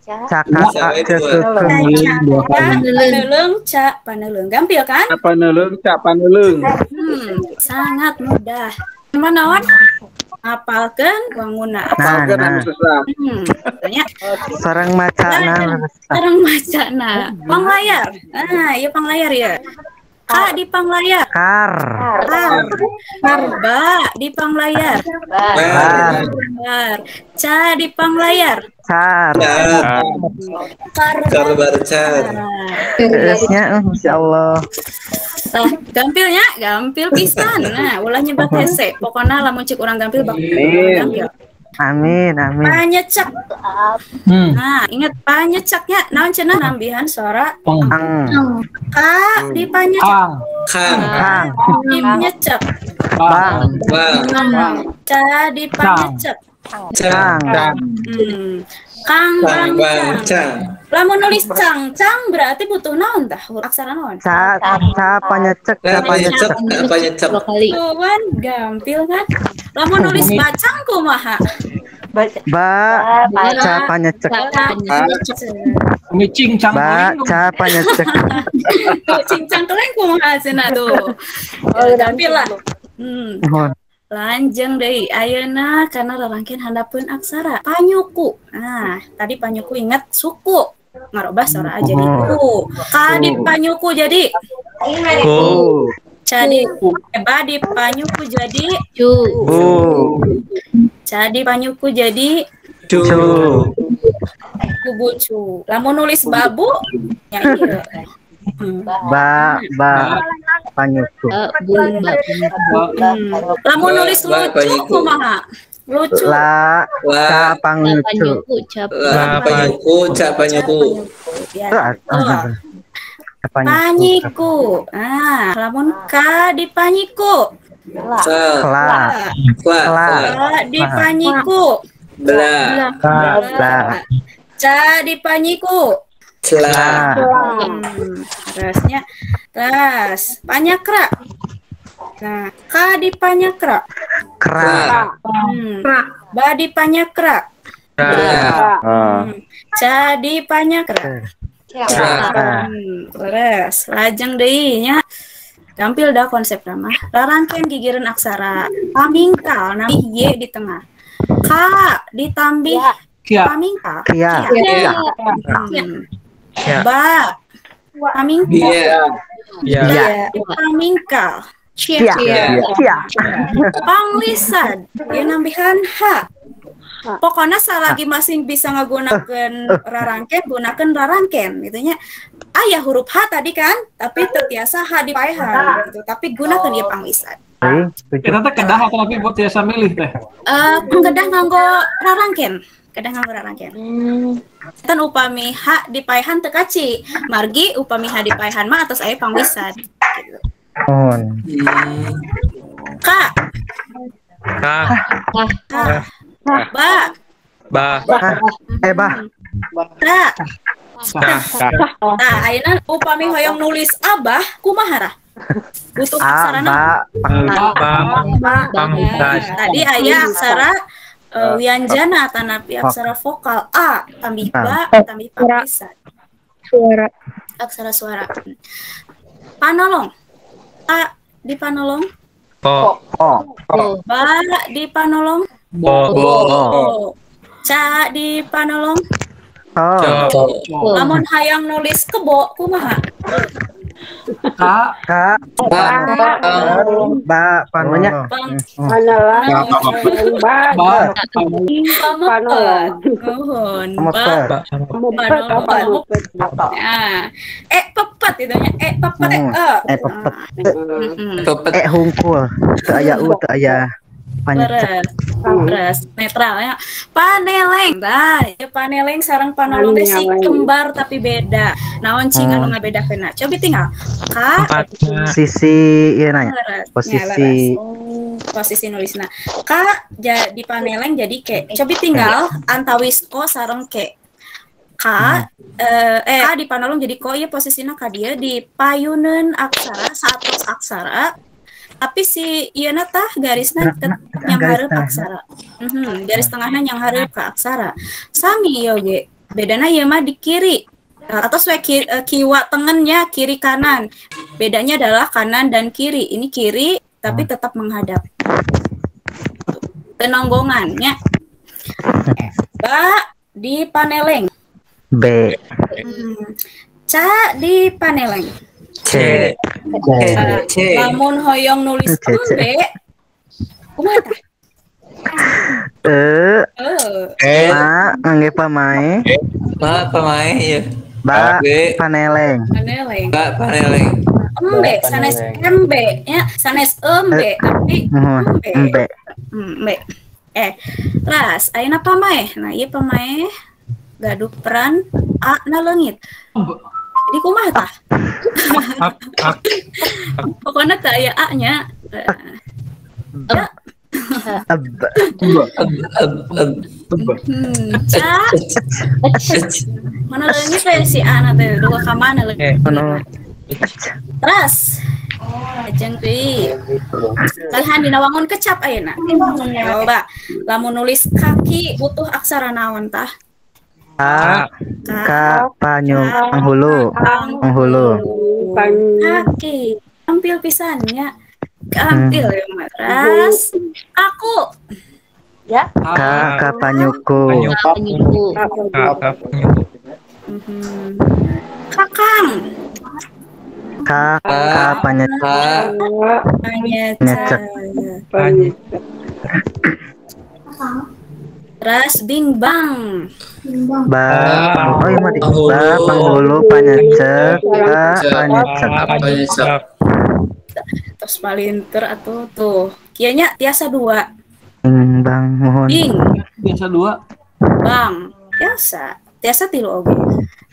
Caka ce paneleung ca paneleung. Gampil kan? Paneleung ca paneleung. Sangat mudah. Cuma naon? Apalkeun wanguna. Apalkeun anu susah. Tanya. Sareng macana. Sareng macana. Panglayar. Nah, ieu panglayar ya. Ka di panglayar. Kar. Kar. Ba di panglayar. Bar. Bar. Ca di panglayar. Car. Kar. Kar bar car. Terusnya insyaallah. Tah, gampilnya, gampil pisan. Nah, ulah nyebat hese. Pokona lamun cek urang gampil bak gampil. Amin, amin. Panyecek. Nah, ingat panyeceknya naon cenah nambihan suara ang. Ka di panyecek. Kang. Kang. Di panyecek. Bang. Bang. Ca di panyecek. Cang. Kang bang bang cang. Lamun nulis cang cang berarti butuh naon tah? Aksara naon? Ca ca panyecek, ca panyecek, panyecek. Tuan gampil kan? Lamun nulis bacang kumaha? Ba ca panyecek. Micing cang ba ca panyecek. Tuh cincang keleng kumaha cenah tuh. Gampil lah. Lanjeng deui ayeuna karena rarangkeun handapeun aksara panyuku. Nah, tadi panyuku ingat suku. Ngarobah sora jadi ku. Ka di panyuku jadi ku. Ca di ba di panyuku jadi cu. Ca di panyuku jadi cu. Kubucu. Lamun nulis babu ya ieu. Ba ba panyuku. Lamun nulis lucu kumaha? Lucu. La ca panyuku. La panyuku, ca panyuku. Ya. Panyiku. Ah, lamun ka di panyiku. La. La. La di panyiku. Bla. Bla. Ca di panyiku. Cela. Terusnya, terus panyakra. Nah, ka di panyakra. Kra. Ba di panyakra. Ca di panyakra. Terus, lajeng deui nya. Gampil dah konsep mah. Rarangkeun gigireun aksara. Pamingkal nambih y di tengah. Ka ditambih pamingkal. Kia. Ba pamingkal. Ya. Pamingkal. Kia. Panglisan ieu nambihan h. Pokoknya salagi masing bisa ngagunakeun rarangken, gunakeun rarangken gitu nya. Aya huruf H tadi kan, tapi teu tiasa H dipaehan gitu. Tapi gunakeun ieu panglisan. Kita teh kedah atau tapi buat tiasa milih teh? Kedah nganggo rarangken. Kedah nganggo rarangken. Kan upami H dipaehan teu kaci, margi upami H dipaehan mah atos aya panglisan gitu. K. K. K. Ba. Bah. Bah. Ta. Nah, ayeuna upami hoyong nulis abah kumaha rah? Butuh aksara naon? Ba. Tadi aya aksara wianjana tanapi aksara vokal a tambih ba tambih papisan. Suara. Aksara suara. Panolong. A di panolong. Po. Ba di panolong. Bo. Ca di panolong. Oh. Lamun hayang nulis kebo kumaha? Ka. Ka. Ba. Panolong. Ba. Panolong. Ba. Panolong. Pepet itu nya. Pepet. Pepet. Pepet. Hungkul. Teu aya u teu aya. Leres, netral ya. Paneleng, bah, ya paneleng sareng panolong teh si kembar tapi beda. Naon cing anu ngabedakeunna? Cobi tinggal. Ka sisi ieu nanya. Posisi posisi nulisna. Ka jadi paneleng jadi ke. Cobi tinggal antawis ko sareng ke. Ka ka di panolong jadi ko ieu posisina ka dieu di payuneun aksara saatos aksara. Tapi si ieu tah garisna tetep yang hareup aksara. Garis tengahna yang hareup ka aksara. Sami ieu ge. Bedana ieu mah di kiri atau we kiwa tengennya kiri kanan. Bedanya adalah kanan dan kiri. Ini kiri tapi tetap menghadap. Tenonggongan nya. Ba di paneleng. B. Ca di paneleng. C. C. Lamun hoyong nulis embe, kumaha tah? E. Ma ngangge pamae. Ma pamae ieu. Ba paneleng. Paneleng. Ba paneleng. Embe sanes embe nya, sanes embe tapi embe. Embe. Ras ayeuna pamae. Nah, ieu pamae gaduh peran a na leungit. Jadi kumaha tah? Pokoknya teh aya a nya. Ya. Ca. Mana leungit teh si a na teh duka ka mana leungit. Terus ajeng deui. Kalihan dina wangun kecap ayeuna. Coba lamun nulis kaki butuh aksara naon tah? A, K, panyu, penghulu, penghulu. Kaki, tampil pisannya, tampil ya mas. Aku, ya. K, K panyuku. Kakang. K, K panyecek. Panyecek. Terus bing bang. Ba, oh iya mati. Ba penghulu panyecek, ba panyecek. Terus palinter atau tuh. Kianya tiasa dua. Bing bang mohon. Bing. Tiasa dua. Bang, tiasa. Tiasa tilu oge.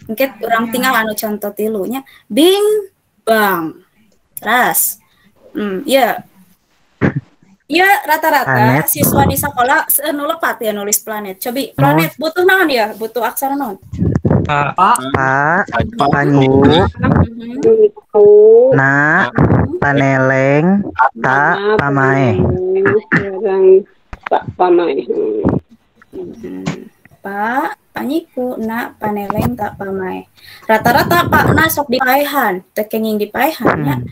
Mungkin orang tinggal anu contoh tilunya. Bing bang. Terus. Ya. Ya rata-rata siswa di sekolah nu lepat ya nulis planet. Cobi planet butuh naon ya? Butuh aksara naon? Pa, pa, panyu, na, paneleng, ta, pamae. Ta, pamae. Pa, panyiku, na, paneleng, ta, pamae. Rata-rata pak na sok dipaehan, teu kenging dipaehan nya.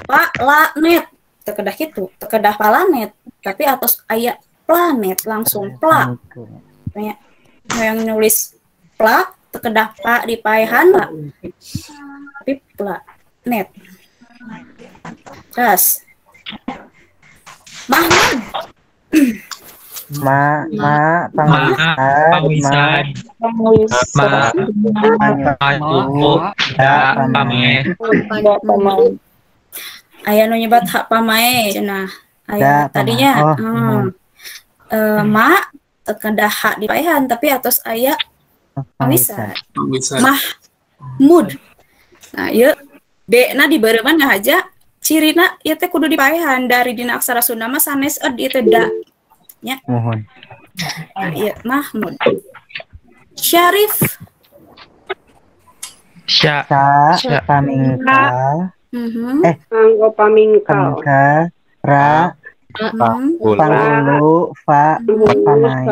Pa, la, net. Tekedah gitu, tekedah planet, tapi atas aya planet langsung pla. Kayak yang nulis pla, tekedah pa di paehan lah. Tapi planet. Terus Mahmud. Ma, ma, pangisai, ma, ma, pamae. Aya nu nyebat hak pamae cenah. Aya tadinya ma tekedah hak dipaehan tapi atos aya pangisai. Mahmud. Nah, ieu D na dibareuman ngahaja cirina ieu teh kudu dipaehan dari dina aksara Sunda mah sanes ed ieu teh da. Nya. Mohon. Nah, ieu Mahmud. Syarif. Sya. Sa pamingkal. Anggo pamingkal. Pamingkal ra panghulu fa pamai.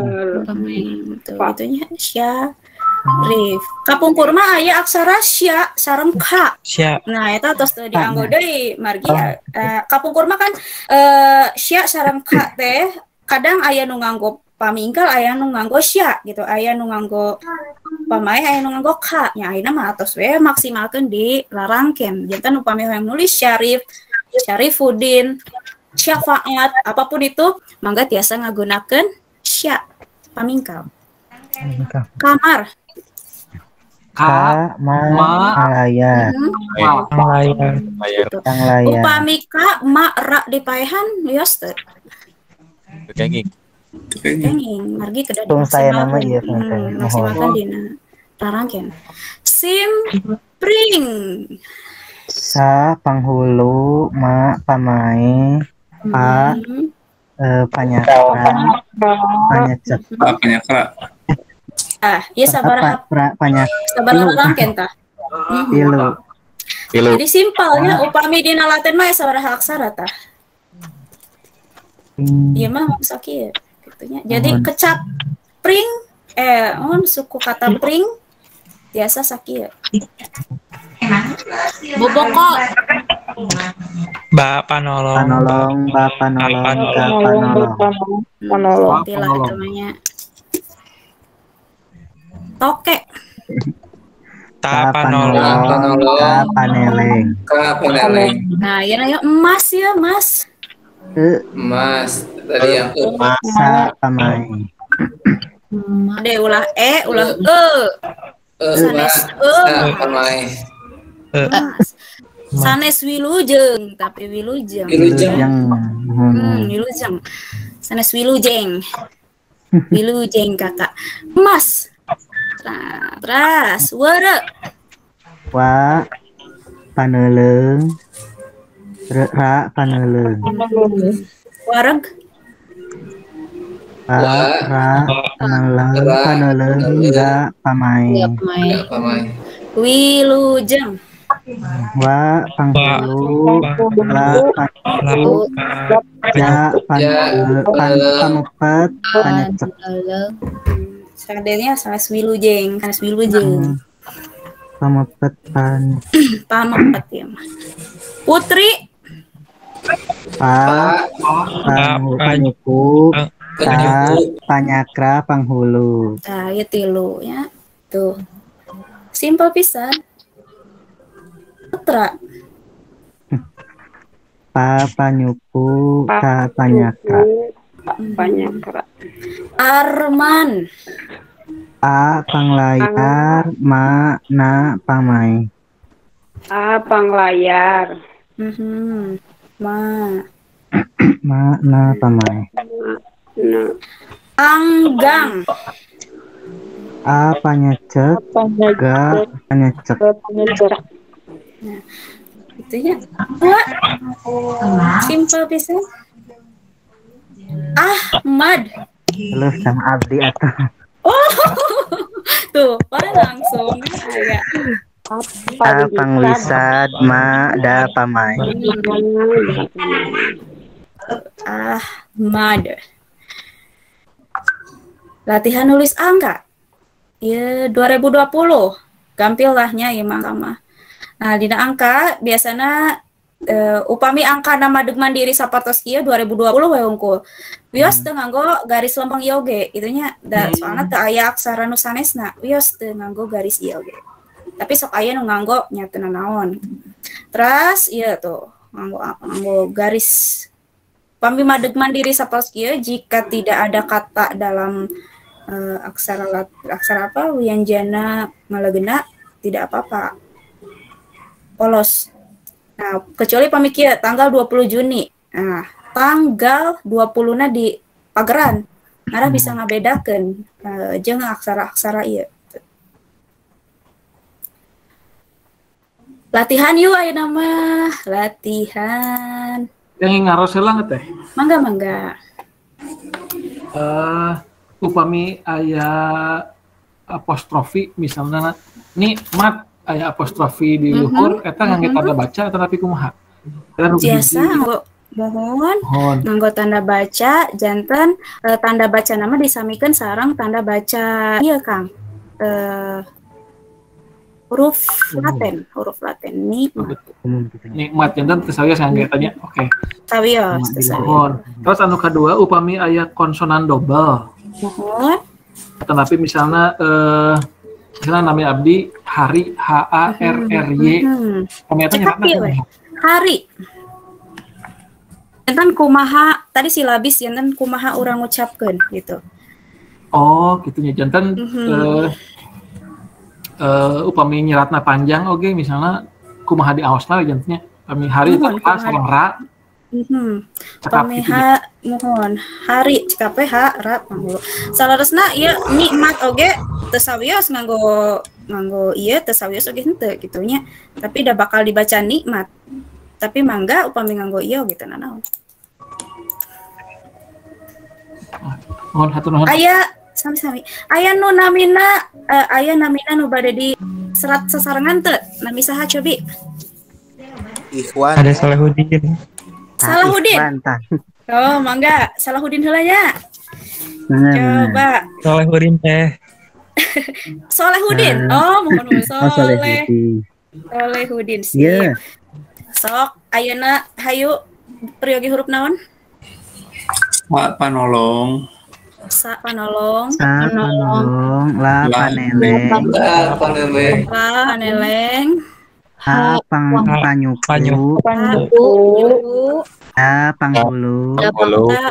Tuh itunya Syarif. Kapungkur mah aya aksara sya sareng ka. Sya. Nah, eta tos teu dianggo deui margi kapungkur mah kan sya sareng ka teh kadang aya nu nganggo pamingkal, aya nu nganggo sya gitu, aya nu nganggo pamai, aya nu nganggo ka. Nya ayeuna mah atos we maksimalkeun di larangken. Janten upami hoyong nulis Syarif, Syarifuddin, syafaat, apapun itu mangga tiasa ngagunakeun sya pamingkal. Kamar. Ka ma alaya. Panglayar. Upami ka ma ra dipaehan wios teu. Kenging. Kenging, margi kedah Tung saya nama ieu maksimalkan dina tarangken. Sim pring. Sa panghulu ma pamai pa panyakra panyacek. Panyakra. Ah, ieu sabaraha sabaraha rangken tah? Tilu. Jadi simpelnya upami dina Latin mah sabaraha aksara tah? Ieu mah sok ieu kitu nya. Jadi kecap pring suku kata pring biasa sakieu. Boboko. Ba panolong. Panolong, ba panolong, ka panolong. Panolong. Tilah namanya. Toke. Ta panolong, ka paneleng. Ka paneleng. Nah, ya ya emas ya, Mas. Emas tadi yang sa pamai. De ulah e, ulah e. Sanes e. Pamai. Sanes wilujeng, tapi wilujeng. Wilujeng. Wilujeng. Sanes wilujeng. Wilujeng kakak. Emas. Nah, terus were. Wa paneleung. Ra paneleung. Wareg. Wa ra paneleung paneleung ga pamai. Wilujeng. Wa panghulu la panghulu ja panupet panyecek. Sadenya sanes wilujeng, sanes wilujeng. Pamepet pan. Pamepet ya mah. Putri. Pa panyuku ta panyakra panghulu. Nah, ieu tilu ya. Tuh. Simpel pisan. Putra. Pa panyuku ta panyakra. Panyakra. Arman. A panglayar ma na pamai. A panglayar. Ma. Ma na pamai. Na. Anggang. A panyecek ga panyecek. Nah, itu ya. Dua. Simpel pisan. Ahmad. Lu sama Abdi atau? Oh, tuh, pada langsung ya. A pangwisad ma da pamai. Ahmad. Latihan nulis angka. Ya 2020. Gampil lahnya ya mah sama. Nah, dina angka biasana upami angka nama deg mandiri sapertos kieu 2020 we hungkul. Wios teu nganggo garis lempeng ieu oge, kitu nya. Da soalna teu aya aksara nu sanesna, wios teu nganggo garis ieu oge. Tapi sok aya nu nganggo nya teu nanaon. Terus ieu tuh nganggo garis. Upami madeg mandiri sapertos kieu jika tidak ada kata dalam aksara aksara apa wianjana malegena tidak apa-apa. Polos. Nah, kecuali pamikir tanggal 20 Juni. Nah, tanggal 20-na di pageran. Ngarah bisa ngabedakeun jeung aksara-aksara ieu. Latihan yuk ayeuna mah, latihan. Yang ngaros heula teh. Mangga, mangga. Upami aya apostrofi misalnya nikmat aya apostrofi di luhur eta ngangge tanda baca tetapi kumaha? Biasa mohon nganggo tanda baca janten tanda baca nama disamikeun sareng tanda baca ieu Kang. Huruf Latin, nikmat. Nikmat janten teu sawios ngangge tanya. Oke. Sawios, mohon. Terus anu kadua upami aya konsonan dobel. Mohon. Tetapi misalnya misalnya nami abdi Hari H A R R Y. Cekap we. Hari. Janten kumaha tadi silabis janten kumaha urang ngucapkeun gitu. Oh, gitu nya janten upami nyeratna panjang oge misalnya kumaha diaosna jantennya upami hari itu A sareng ra. Upami ha mohon hari cekap we ha ra panghulu. Salaresna ieu nikmat oge teu sawios nganggo ieu teu sawios oge henteu kitu nya. Tapi da bakal dibaca nikmat. Tapi mangga upami nganggo ieu gitu nanaon. Mohon hatur nuhun. Aya sami-sami. Aya nu namina aya namina nu bade di serat sasarengan teu? Nami saha cobi? Ikhwan. Ada Salahuddin. Salahuddin. Oh, mangga Salahuddin heula nya. Coba. Salahuddin teh. Solehudin. Oh, mohon Solehudin. Sip. Yeah. Sok ayeuna hayu peryogi huruf naon? Sa panolong. Sa panolong. Sa panolong, la paneleng. La paneleng. La paneleng. Ha pang panyuku. Ha panghulu. Ha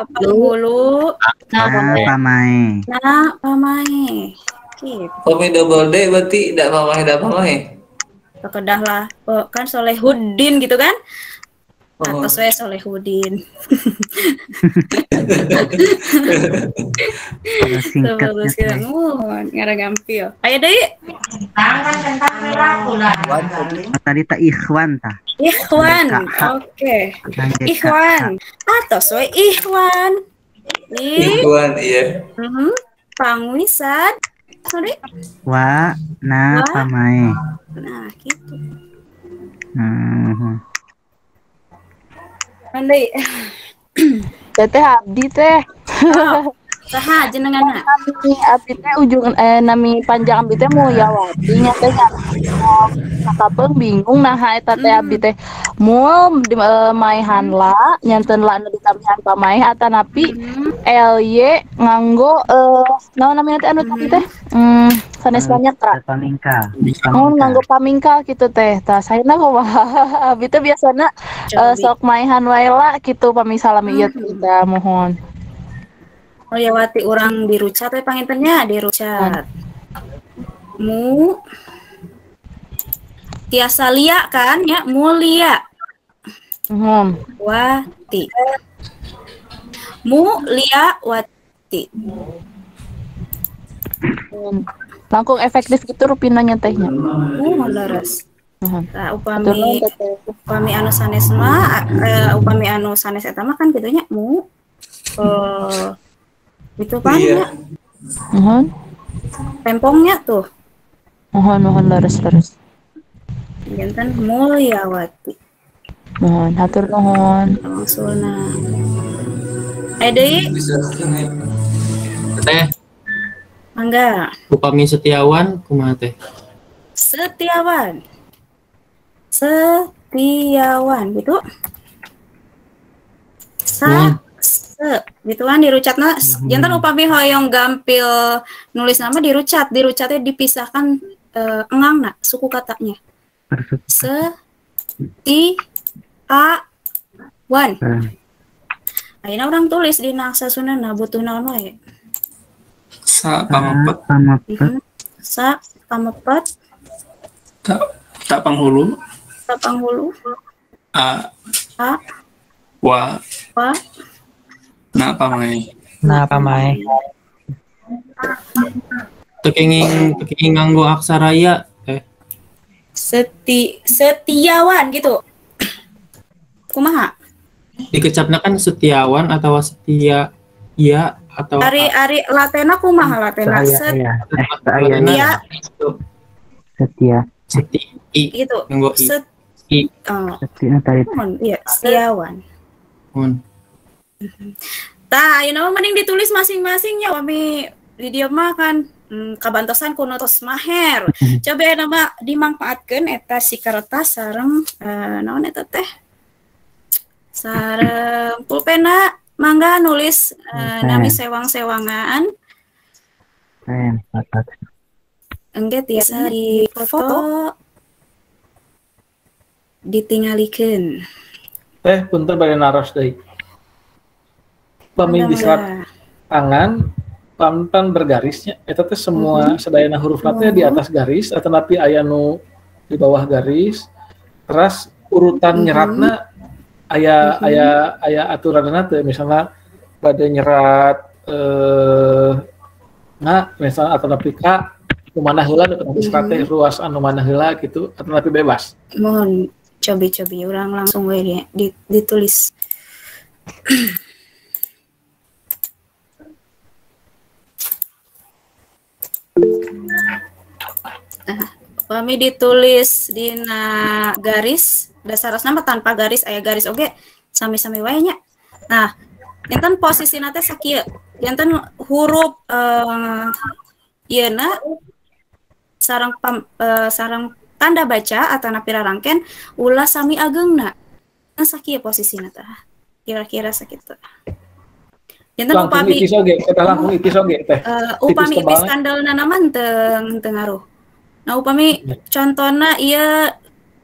panghulu. Na pamae. Na pamae. Gitu. Pami double D berarti tidak pamae, tidak pamae. Kedah lah, kan Solehudin gitu kan? Atau saya Solehudin. Singkatnya. Ngarang gampil. Ayo deui. Tadi tak ikhwan ta. Ikhwan. Oke. Ikhwan. Atau soe ikhwan. Ikhwan iya. Pangwisan. Sorry. Wa na pamae. Nah, gitu. Andai. Teteh abdi teh. Oh, saha jenenganna? Nami abdi teh ujung nami panjang abdi teh Mulyawati nya teh sakapeung bingung naha eta teh abdi teh mul maehan la nyanten la nu ditambihan pamaeh atanapi ly nganggo naon namina teh anu tadi teh sanes banyak ra pamingkal. Mun nganggo pamingkal kitu teh. Tah saena kumaha abdi teh biasana sok maehan wae la kitu pami salami ieu teh mohon. Mulyawati urang dirucat we panginten nya dirucat. Mu tiasa lia kan ya mulia. Wati. Mulia wati. Langkung efektif gitu rupina nya teh nya. Leres. Nah, upami anu sanes mah upami anu sanes eta mah kan kitu nya mu gitu kan ya. Mohon. Tempongnya tuh. Mohon leres. Janten Mulyawati. Mohon hatur nuhun. Langsungna. Aya deui? Teh. Mangga. Upami Setiawan kumaha teh? Setiawan. Setiawan gitu. Sa se gitu kan dirucatna janten upami hoyong gampil nulis nama dirucat, dirucatnya dipisahkan engangna suku katanya. Se ti a wan. Ayeuna urang tulis di aksara Sundana butuh naon wae. Sa pamepet. Sa pamepet. Ta panghulu. Ta panghulu. A. A. Wa. Wa. Na pamae. Na pamae. Teu kenging nganggo aksara ya teh. Setiawan gitu. Kumaha? Dikecapna kan Setiawan atau Setia. Iya atau ari latena kumaha latena? Set ya. Setia. Seti i gitu. Set i. Oh. Setia tadi. Iya, Setiawan. Mun. Tah, ayeuna mah mending ditulis masing-masingnya upami di dieu mah kan kabantosan kuno tos maher. Coba ayeuna mah dimangpaatkeun eta si kertas sareng naon eta teh? Sareng pulpena mangga nulis nami sewang-sewangan. Engge tiasa di foto ditingalikeun. Teh punten bade naros deui. Pami diserat tangan pantan bergarisnya eta teh semua sadayana huruf teh di atas garis atau tapi aya nu di bawah garis. Terus urutan nyeratna aya aya aya aturanna teh misalnya bade nyerat nah misalnya atau tapi ka nu mana heula atau tapi serat teh ruas anu mana heula gitu atau tapi bebas. Mohon cobi-cobi urang langsung we ditulis. Nah, upami ditulis dina garis dasarna mah tanpa garis aya garis oge sami-sami wae nya. Nah, janten posisina teh sakieu. Janten huruf ieuna sareng sareng tanda baca atanapi rarangken ulah sami ageungna. Nah, sakieu posisina teh. Kira-kira sakitu. Janten upami itis oge, eta langkung itis oge teh. Upami itis kandelna mah teu ngaruh. Nah, upami contona ieu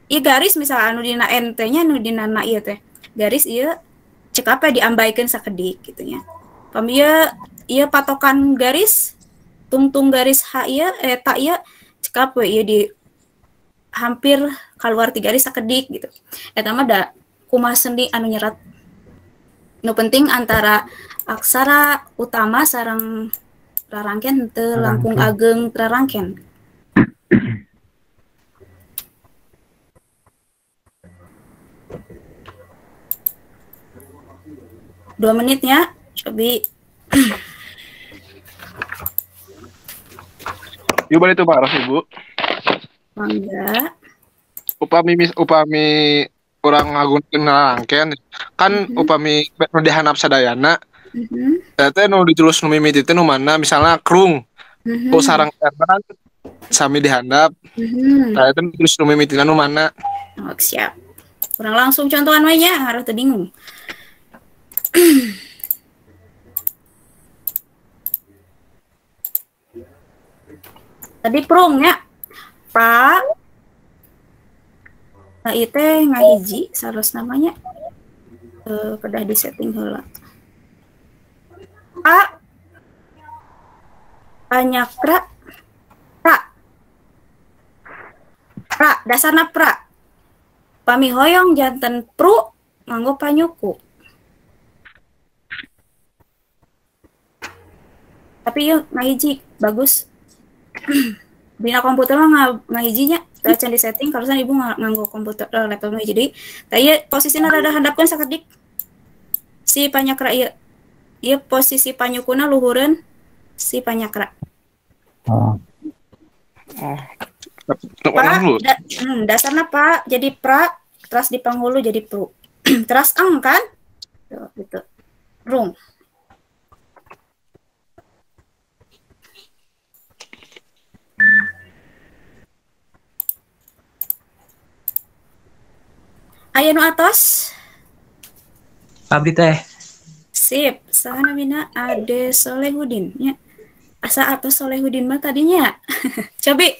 ieu garis misalnya anu dina NT nya anu dina na ieu teh. Garis ieu cekap diambaikeun sakedik kitu nya. Upami ieu ieu patokan garis tungtung garis H ieu ta ieu cekap we ieu di hampir keluar ti garis sakedik gitu. Eta mah da kumaha sendi anu nyerat. Nu penting antara aksara utama sareng rarangken teu langkung ageng rarangken. Dua menitnya, cobi. Ibu balik tuh Pak Ibu. Mangga. Upami urang ngagunakeun rarangken kan upami nu dihandap sadayana. Teh nu ditulis nu mimiti teh nu mana misalnya krung. Oh sarang kan sami dihandap. Tah eta ditulis nu mimitina nu mana. Oh, siap. Kurang langsung contohan we nya harus teu bingung. Tadi prung nya. Pa nah ieu teh ngahiji saros namanya. Kedah di setting heula. A panyakra pra pra dasarna pra pami hoyong janten pru nganggo panyuku. Tapi yuk ngahiji bagus. Dina komputer mah ngahijinya teu can di setting kalau ibu nganggo komputer laptop mah jadi tah ieu posisina rada handapkeun sakedik si panyakra ieu. Ieu posisi panyukuna luhureun si panyakra. Oh. Pa, dasarna pa jadi pra, terus di panghulu jadi pru. Terus eng kan? Tuh, gitu. Rung. Aya nu atos? Abdi teh. Sip, saha namina Ade Solehudin nya. Asa atos Solehudin mah tadinya. Cobi.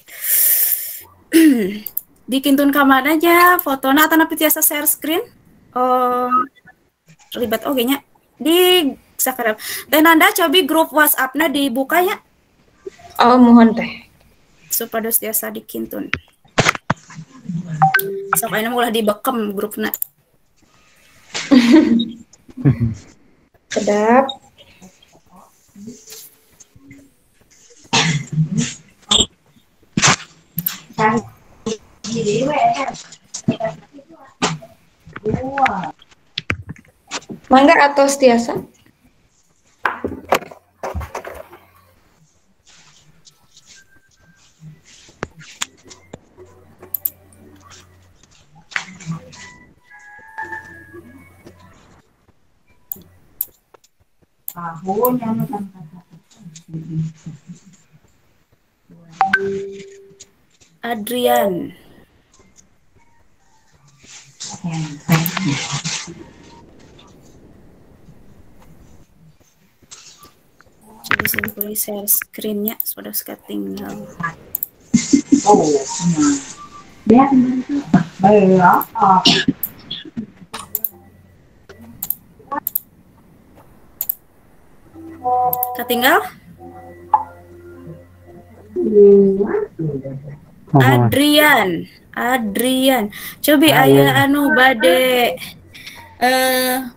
Dikintun ka mana aja fotona atanapi tiasa share screen? Oh, ribet oge nya. Di sakarep. Teh Nanda cobi grup WhatsApp-na dibuka ya. Oh, mohon teh. Supados tiasa dikintun. Sok ayeuna ulah dibekem grupna. Sedap. Mangga atos tiasa. Adrian. Jadi simply share screen-nya sudah tinggal. Ketinggal? Adrian, Adrian. Cobi aya anu bade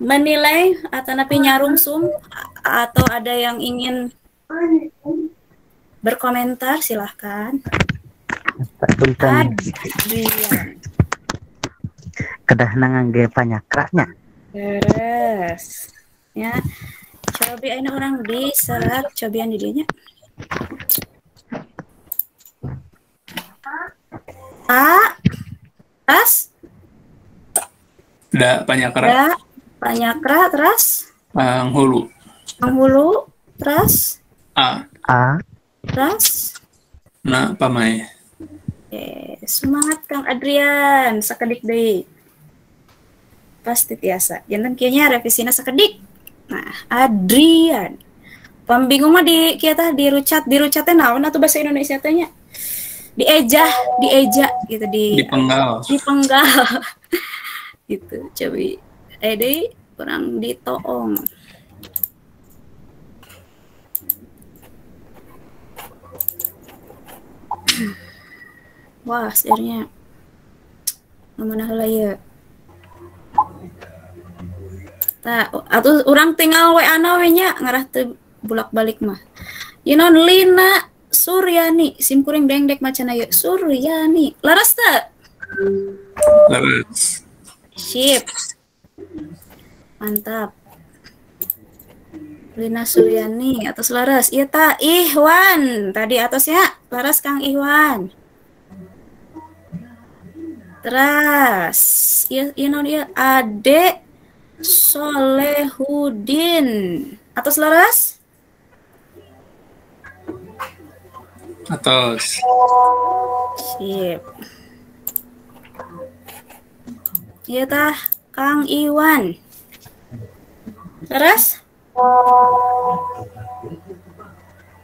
menilai atau napi nyarungsum atau ada yang ingin berkomentar silahkan. Adrian. Kedahna ngangge panyakra-nya. Beres. Ya. Cobi aya orang di serat cobian di dinya. A, as, da panyakra, da panyakra, teras, panghulu, panghulu, teras, a, teras, na pamai. Oke, semangat Kang Adrian, sakedik deui. Pasti tiasa. Janten kieu nya revisina sakedik. Nah, Adrian. Pambingung mah di kieu tah dirucat, dirucat teh naon atuh bahasa Indonesia teh nya? Diejah, dieja gitu, di dipenggal, dipenggal gitu. Cobi deui kurang ditoong. Wah, sebenarnya mana heula ieu? Tah, atuh urang tinggal WA-na we nya ngarah teu bolak-balik mah. Ieu naon Lina Suryani, sim kuring dengdek macana ieu. Suryani. Laras teu? Laras. Sip. Mantap. Lina Suryani atas laras. Ieu tah Ihwan. Tadi atasnya laras Kang Ihwan. Teras. Ieu ieu naon ieu? Ade Solehudin. Atas laras? Atas. Sip. Iya tah, Kang Iwan. Leres?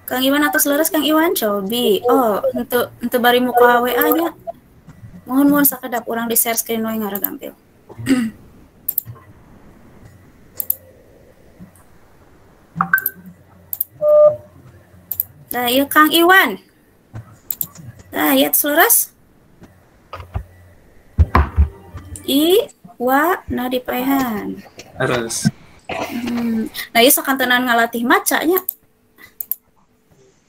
Kang Iwan atas leres Kang Iwan cobi. Oh, untuk bari muka WA nya. Mohon sakedap urang di share screen we ngarah gampil. Nah, ieu Kang Iwan. Nah, ya selaras. I wa na dipaehan. Terus. Nah, ieu sakantenan ngalatih macanya.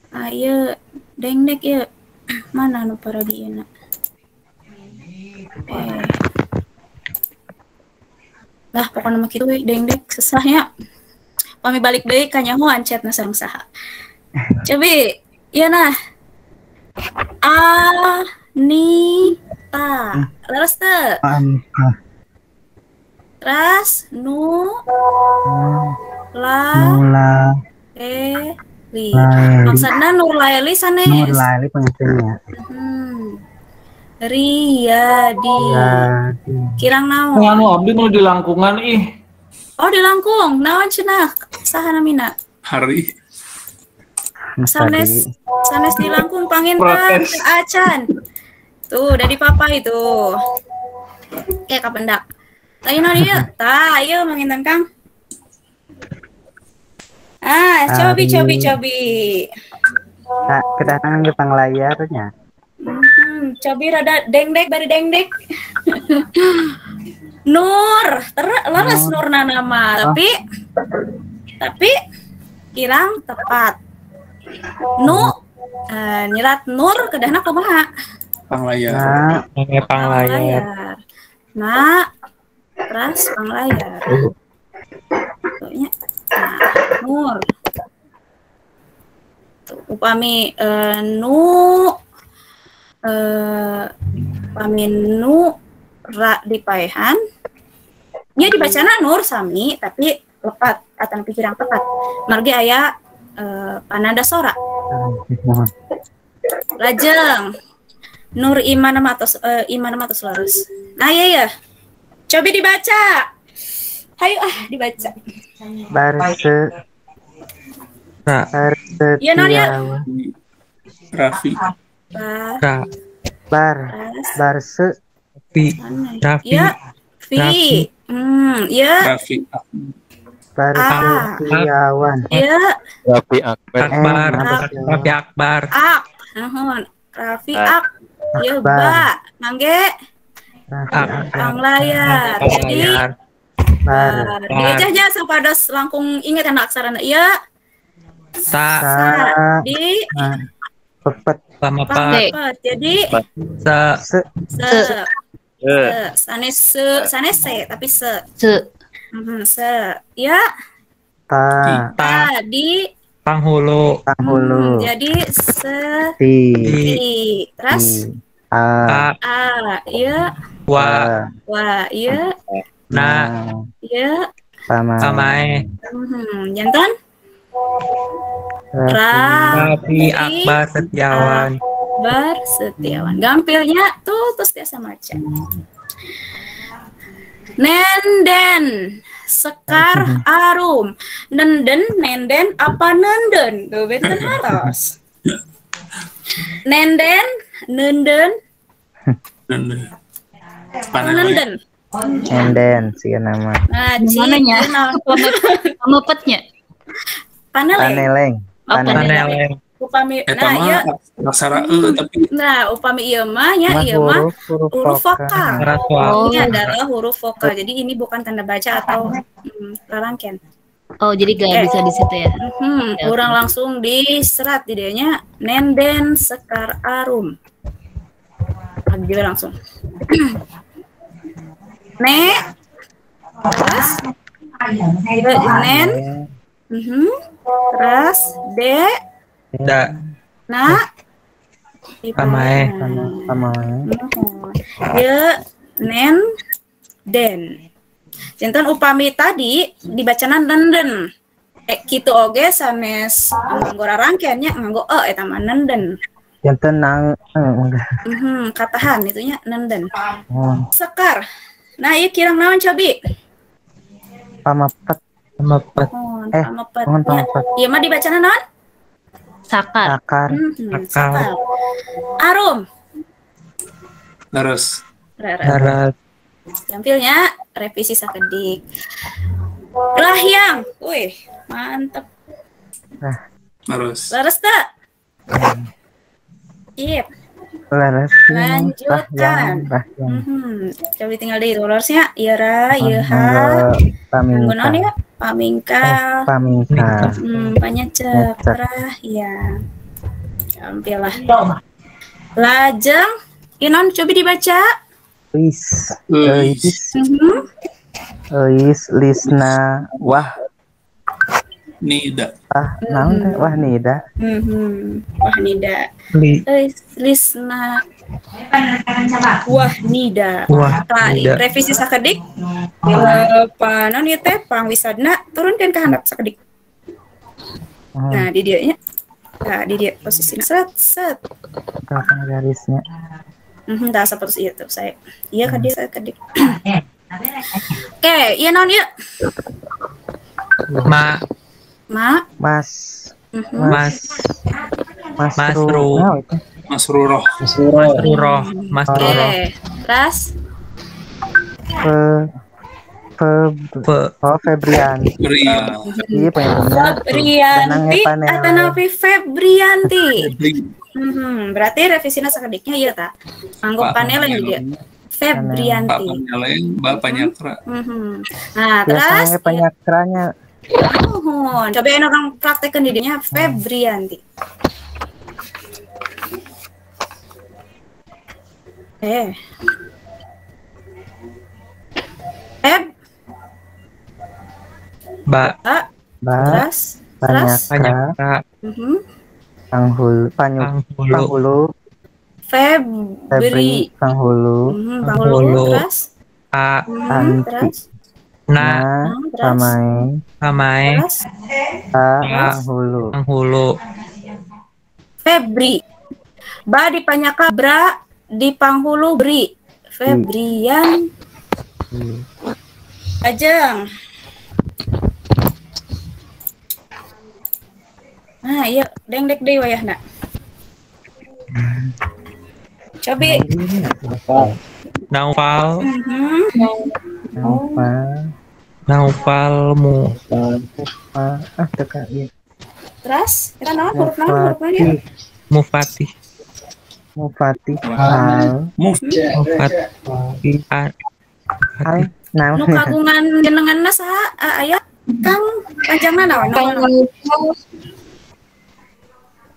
Ah, ieu dengdek ieu. Mana nu paragieuna? Lah, pokokna mah kitu we dengdek sesahnya. Pami balik deui ka nyahoan chatna sareng saha. Cobi, ieu nah. Anita. Leres teu? Teras nu la e li. Maksudna Nurlaeli sanes. Nurlaeli pengertiannya. Riyadi. Kirang naon? Anu abdi mau di langkungan ih. Oh di Langkung, naon cenah? Saha namina? Hari. Sanes sanes di Langkung panginten acan. Tuh, dari papa itu. Oke, kapendak. Tah ieu naon ieu? Tah, ieu manginten Kang. Ah, cobi cobi cobi. Nah, kedatangan ke panglayarnya. Cobi rada dengdek bari dengdek. Nur, leres Nurna nama, tapi kirang tepat. Nu nyerat Nur kedahna kumaha? Panglayar. Nah, panglayar. Nah, teras panglayar. Pokoknya nah, Nur. Tuh, upami nu upami nu ra dipaehan nya dibacana Nur sami tapi lepat atanapi kirang tepat. Margi aya pananda sora. Lajeng Nur Iman atos Iman atos larus. Nah iya ya. Coba dibaca. Hayu ah dibaca. Barse. Barse. Ya non ya. Raffi. Ra. Bar. Barse. Fi. Raffi. Ya. Fi. Ya. Raffi. Barse. Ya. Raffi Akbar. Akbar. Raffi Akbar. Ak. Nuhun. Raffi Ak. Ya ba. Mangge. Ang layar. Jadi diejahnya supados langkung ingat anak aksarana. Ya. Sa. Di. Pepet. Pamepet. Jadi se. Se. Sanes se, sanes se, tapi se. Se. Se. Ya. Ta. Ta di panghulu. Panghulu. Jadi se. Ti. Terus A. A. Ya. Wa. Wa. Ya. Na. Ya. Pamae. Jantan. Raffi Akbar Setiawan. Akbar Setiawan. Gampilnya tuh terus biasa maca. Nenden Sekar Arum. Nenden, nenden apa nenden? Tuh benten harus. Nenden, nenden. Nenden. Nenden sih nama. Nah, mananya? Pamepetnya. Paneleng. Paneleng. Upami nah ya aksara e tapi nah upami ieu mah nya ieu mah huruf vokal. Ini adalah huruf vokal. Jadi ini bukan tanda baca atau rarangken. Oh, jadi gak bisa di situ ya. Kurang langsung diserat di dianya nenden Sekar Arum. Ambil langsung. Ne terus nen terus D da na pamae pamae ye nen den. Jantan upami tadi dibacana nenden. Kitu oge sanes nganggo rarangkean nya nganggo e eta mah nenden. Jantan nang katahan itunya nenden. Sekar. Nah, ieu kirang naon cobi? Pamepet. Pamepet. Pamepet. Ieu mah dibacana naon? Sakar. Sakar. Sakar. Arum. Leres. Leres. Gampilnya revisi sakedik. Rahyang. Wih, mantep. Leres. Leres tak? Iya. Leres. Lanjutkan. Coba tinggal di leresnya. Iya ra, iya ha. Pamingkal. Naon ya? Pamingkal. Pamingkal. Panyecek Rahyang. Gampil lah. Lajeng, Inon coba dibaca. Lis. Lis. Lis Lisna wah Nida. Ah, naon teh wah nida. Wah nida. Lisna wah nida. Wah, nida. Revisi sakedik. Panon ieu teh pangwisadna turunkeun ka handap sakedik. Nah, di dieu nya. Nah, di dieu posisina set set. Kapan garisnya? Dah seperti itu saya. Iya ka dieu sakedik. Oke, ieu naon ieu? Ma. Ma. Mas. Mas. Masru. Masruroh. Masruroh. Masruroh. Terus. Oh, Febrianti. Iya, Febrianti atanapi Febrianti. Berarti revisinya sakediknya iya ta. Anggo paneleng juga. Febrianti. Pak paneleng, Bapak Nyakra. Nah, terus panyakranya. Nuhun. Coba orang praktekkan di dinya Febrianti. Feb Ba. Ba. Terus. Panyakra. Panghulu. Panghulu. Febri. Panghulu. Panghulu. Terus. A. Terus. Na pamae. Pamae. Panghulu. Panghulu. Febri. Ba dipanyaka bra di panghulu bri. Febrian. Ajeng. Nah, iya dengdek deui wayahna. Cobi. Naufal. Naufal. Naufal mu. Ah, teka ieu. Terus, kita naon huruf naon huruf naon ya? Mufatih. Mufatih. Al. Mufatih. Al. Nu kagungan jenenganna saha aya? Kang panjangna naon?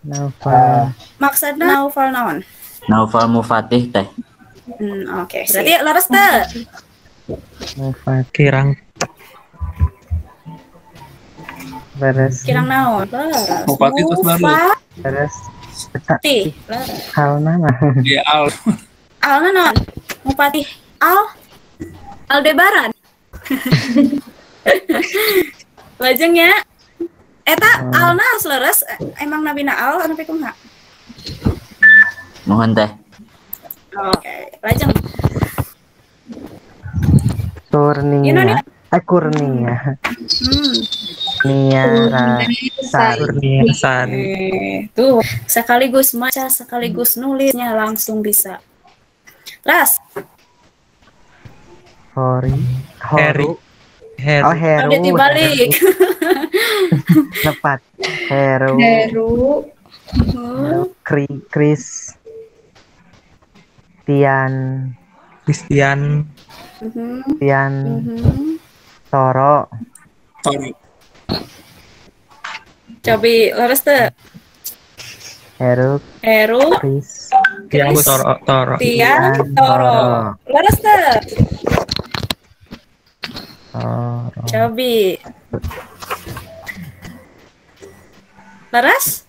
Naufal. Maksudna Naufal naon? Naufal Mufatih teh. Oke. Berarti leres teu? Mufatih. Kirang. Leres. Kirang naon? Leres. Mufatih terus leres. Leres. Tih, leres. Alna mah. Iya, al. Alna naon? Mufatih al Aldebaran. Lajeng ya. Eta alna harus leres, emang nabina al anu kumaha? Nuhun teh. Oke, lajeng. Kurnia. Kurnia. Nia Sari. Tuh, sekaligus maca, sekaligus nulisnya langsung bisa. Terus. Hori, Heru. Heru. Oh, Heru. Udah dibalik. Tepat. Heru. Heru. Kris. Tian. Kristian. Tian. Toro. Toro. Cobi leres teu. Heru. Heru. Kris. Tian Toro. Toro. Tian Toro. Leres teu. Toro. Cobi. Leres?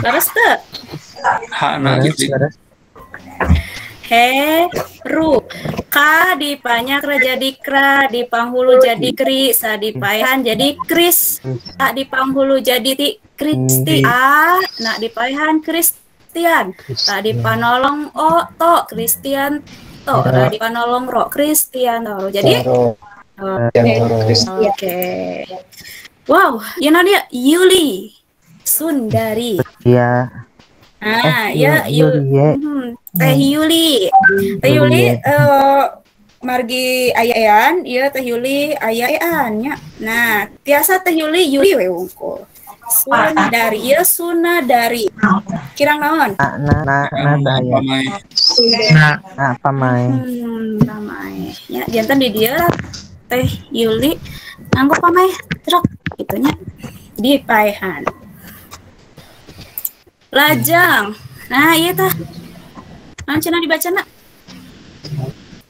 Leres teu? Hakna gitu. Heru. K dipanyakra jadi kra, di panghulu jadi kri, sa dipaehan jadi kris, ta di panghulu jadi ti kristi, a nak dipaehan Kristian, ta di panolong o to Kristian to, ra di panolong ro Kristian to. Jadi oke. Wow, you know dia Yuli Sundari. Iya. Ah, ya Yuli. Teh Yuli. Teh Yuli margi ayaean, ieu Teh Yuli ayaean nya. Nah, tiasa Teh Yuli Yuli we wungkul. Sundari, ieu Sunadari. Kirang naon? Na na na na pamae. Pamae. Nya janten di dieu Teh Yuli nganggo pamae truk kitu nya. Di paehan. Lajeng. Nah, iya tah. Naon cenah dibacana?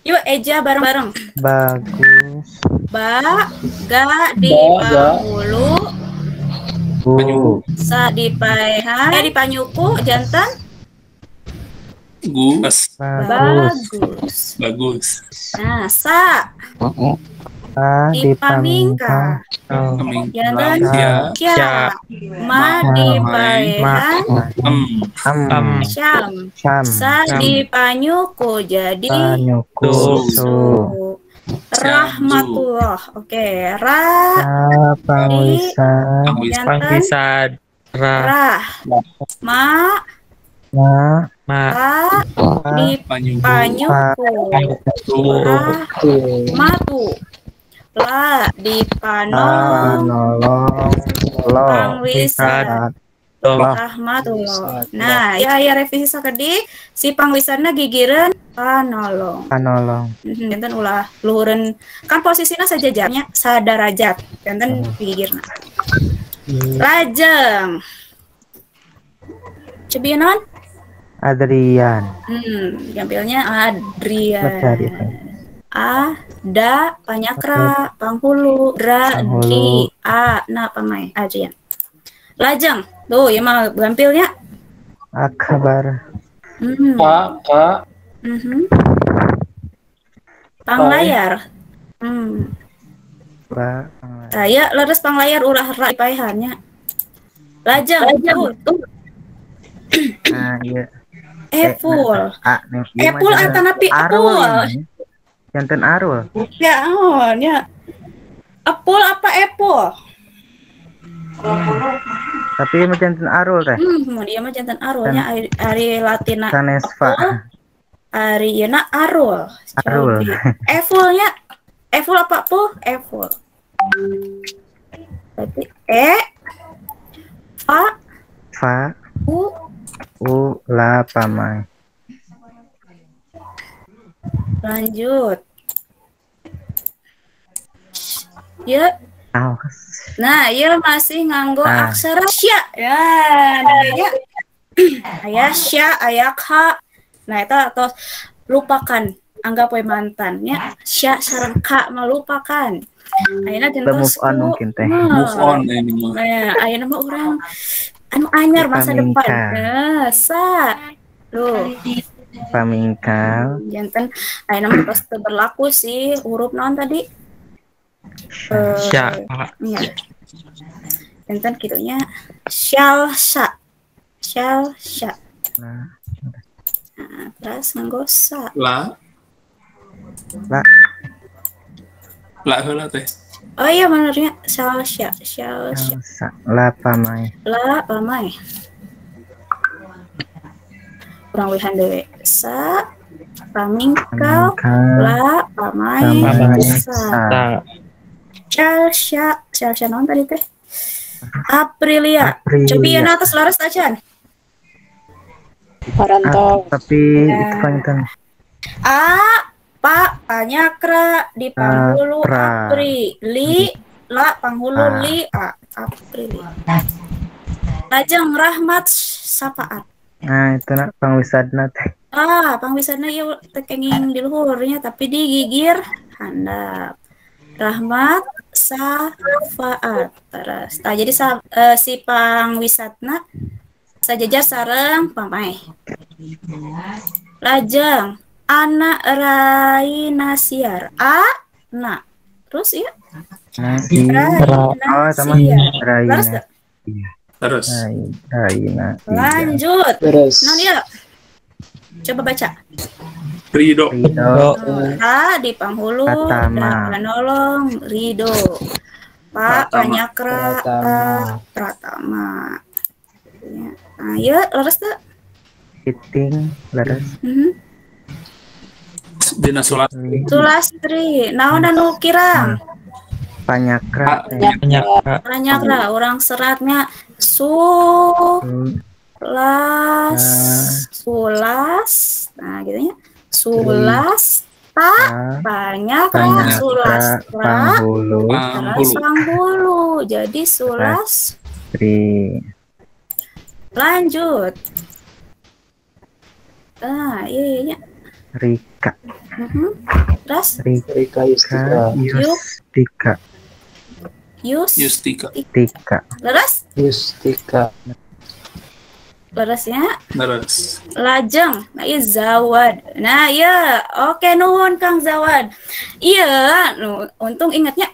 Yuk eja bareng-bareng. Bagus. Ba ga di panghulu. Bu. Sa di paehan, di panyuku jantan. Gus. Bagus. Bagus. Nah, sa. A di pamingka. Jantan kya. Ma di paehan. Syam. Sa di panyuku jadi panyuku. Su. Rahmatullah. Oke, ra di Pangwisad. Ra. Ma ma di panyuku. Rahmatu. La di panolong pangwisad rahmatullah. Nah, ya ya revisi sakedik si pangwisadna gigireun panolong. Panolong. Janten ulah luhureun kan posisina sajajarnya sadarajat. Janten gigirna. Lajeng. Cobi naon? Adrian. Gampilnya Adrian. A da panyakra panghulu dra di a na pamai Adrian. Lajeng tuh ya mah gampilnya. Akabar. Pa ka. Panglayar. La. Saya leres panglayar ulah ra dipaehan nya. Lajeng tuh. Nah, iya. Epul. Epul atanapi epul. Janten arul. Ya, oh, ya. Epul apa epul? Tapi mah janten arul teh. Dia mah janten arulnya ari Latina. Sanesfa. Ari ieu na arul. Arul. Efulnya eful apa pul? Eful. Berarti e fa fa u u la pamai. Lanjut. Ya. Nah, ya masih nganggo aksara sya. Ya, nah, ya. Aya sya, aya ka. Nah, itu atau lupakan, anggap we mantan ya. Sya sareng ka melupakan. Ayeuna gentos move on mungkin teh. Move on ini mah. Nah, ayeuna mah urang anu anyar masa depan. Nah, sa. Loh. Pamingkal. Janten ayeuna mah tos teu berlaku sih huruf naon tadi? Sya. Iya. Janten kitunya syalsa. Syalsa. Nah, terus nganggo sa. La. La. La heula teh. Oh iya benernya syalsa, syalsa. La pamai. La pamai. Kurang wihan dewe. Sa pamingkal la pamai sa. Syalsa, syalsa naon tadi teh? Aprilia. Cobi ya atas laras acan. Parantos. Tapi itu panjang. A pa panyakra di panghulu apri li la panghulu li a aprili. Lajeng Rahmat Sapaat. Nah, itu nak pangwisadna teh. Ah, pangwisadna ieu teu kenging di luhurnya tapi digigir handap. Rahmat Safaat. Terus. Nah, jadi si pangwisatna sajajar sareng pamai. Lajeng Ana Rainasiar. A na. Terus ya. Rainasiar. Terus. Raina. Lanjut. Terus. Nah, ya. Coba baca. Rido. Ra di panghulu, da nolong, Rido. Pa Panyakra, Pratama. Nah, ya, leres tuh. Iting, leres. Dina Sulastri. Sulastri, naon anu kirang? Panyakra. Panyakra. Panyakra, orang seratnya su las sulas, nah gitu ya. Sulas ta panyakra sulastra terus panghulu. Jadi sulas. Lanjut. Ah, iya iya. Rika. Terus Rika Yustika. Yustika. Yustika. Tika. Leres? Yustika. Leresnya? Leres. Lajeng. Nah, iya Zawad. Nah, iya. Oke, nuhun Kang Zawad. Iya, untung ingatnya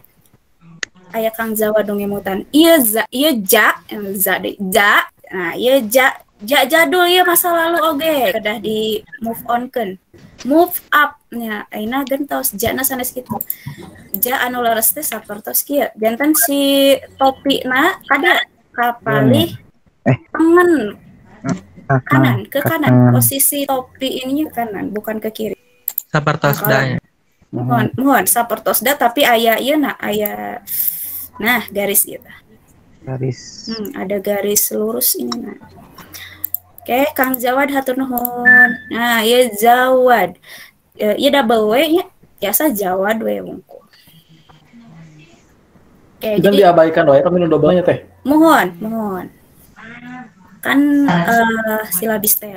aya Kang Zawad dong ngemutan. Iya, za, iya ja, za deh, ja. Nah, iya ja, ja jadul iya masa lalu oge kedah di move on keun. Move up nya ayeuna gentos jana sanes kitu. Ja anu leres teh sapertos kieu. Janten si topina kada kapalih tengen kanan ke kanan, posisi topi ininya kanan bukan ke kiri. Sapertos da. Mohon, mohon sapertos da tapi aya ieu na aya nah garis ieu. Garis. Ada garis lurus ini nah. Oke, Kang Zawad hatur nuhun. Nah, ieu Zawad. Ieu double W nya, biasa Zawad we wungkul. Oke, jadi diabaikan wae pami nu double-nya teh. Mohon, mohon. Kan silabis teh.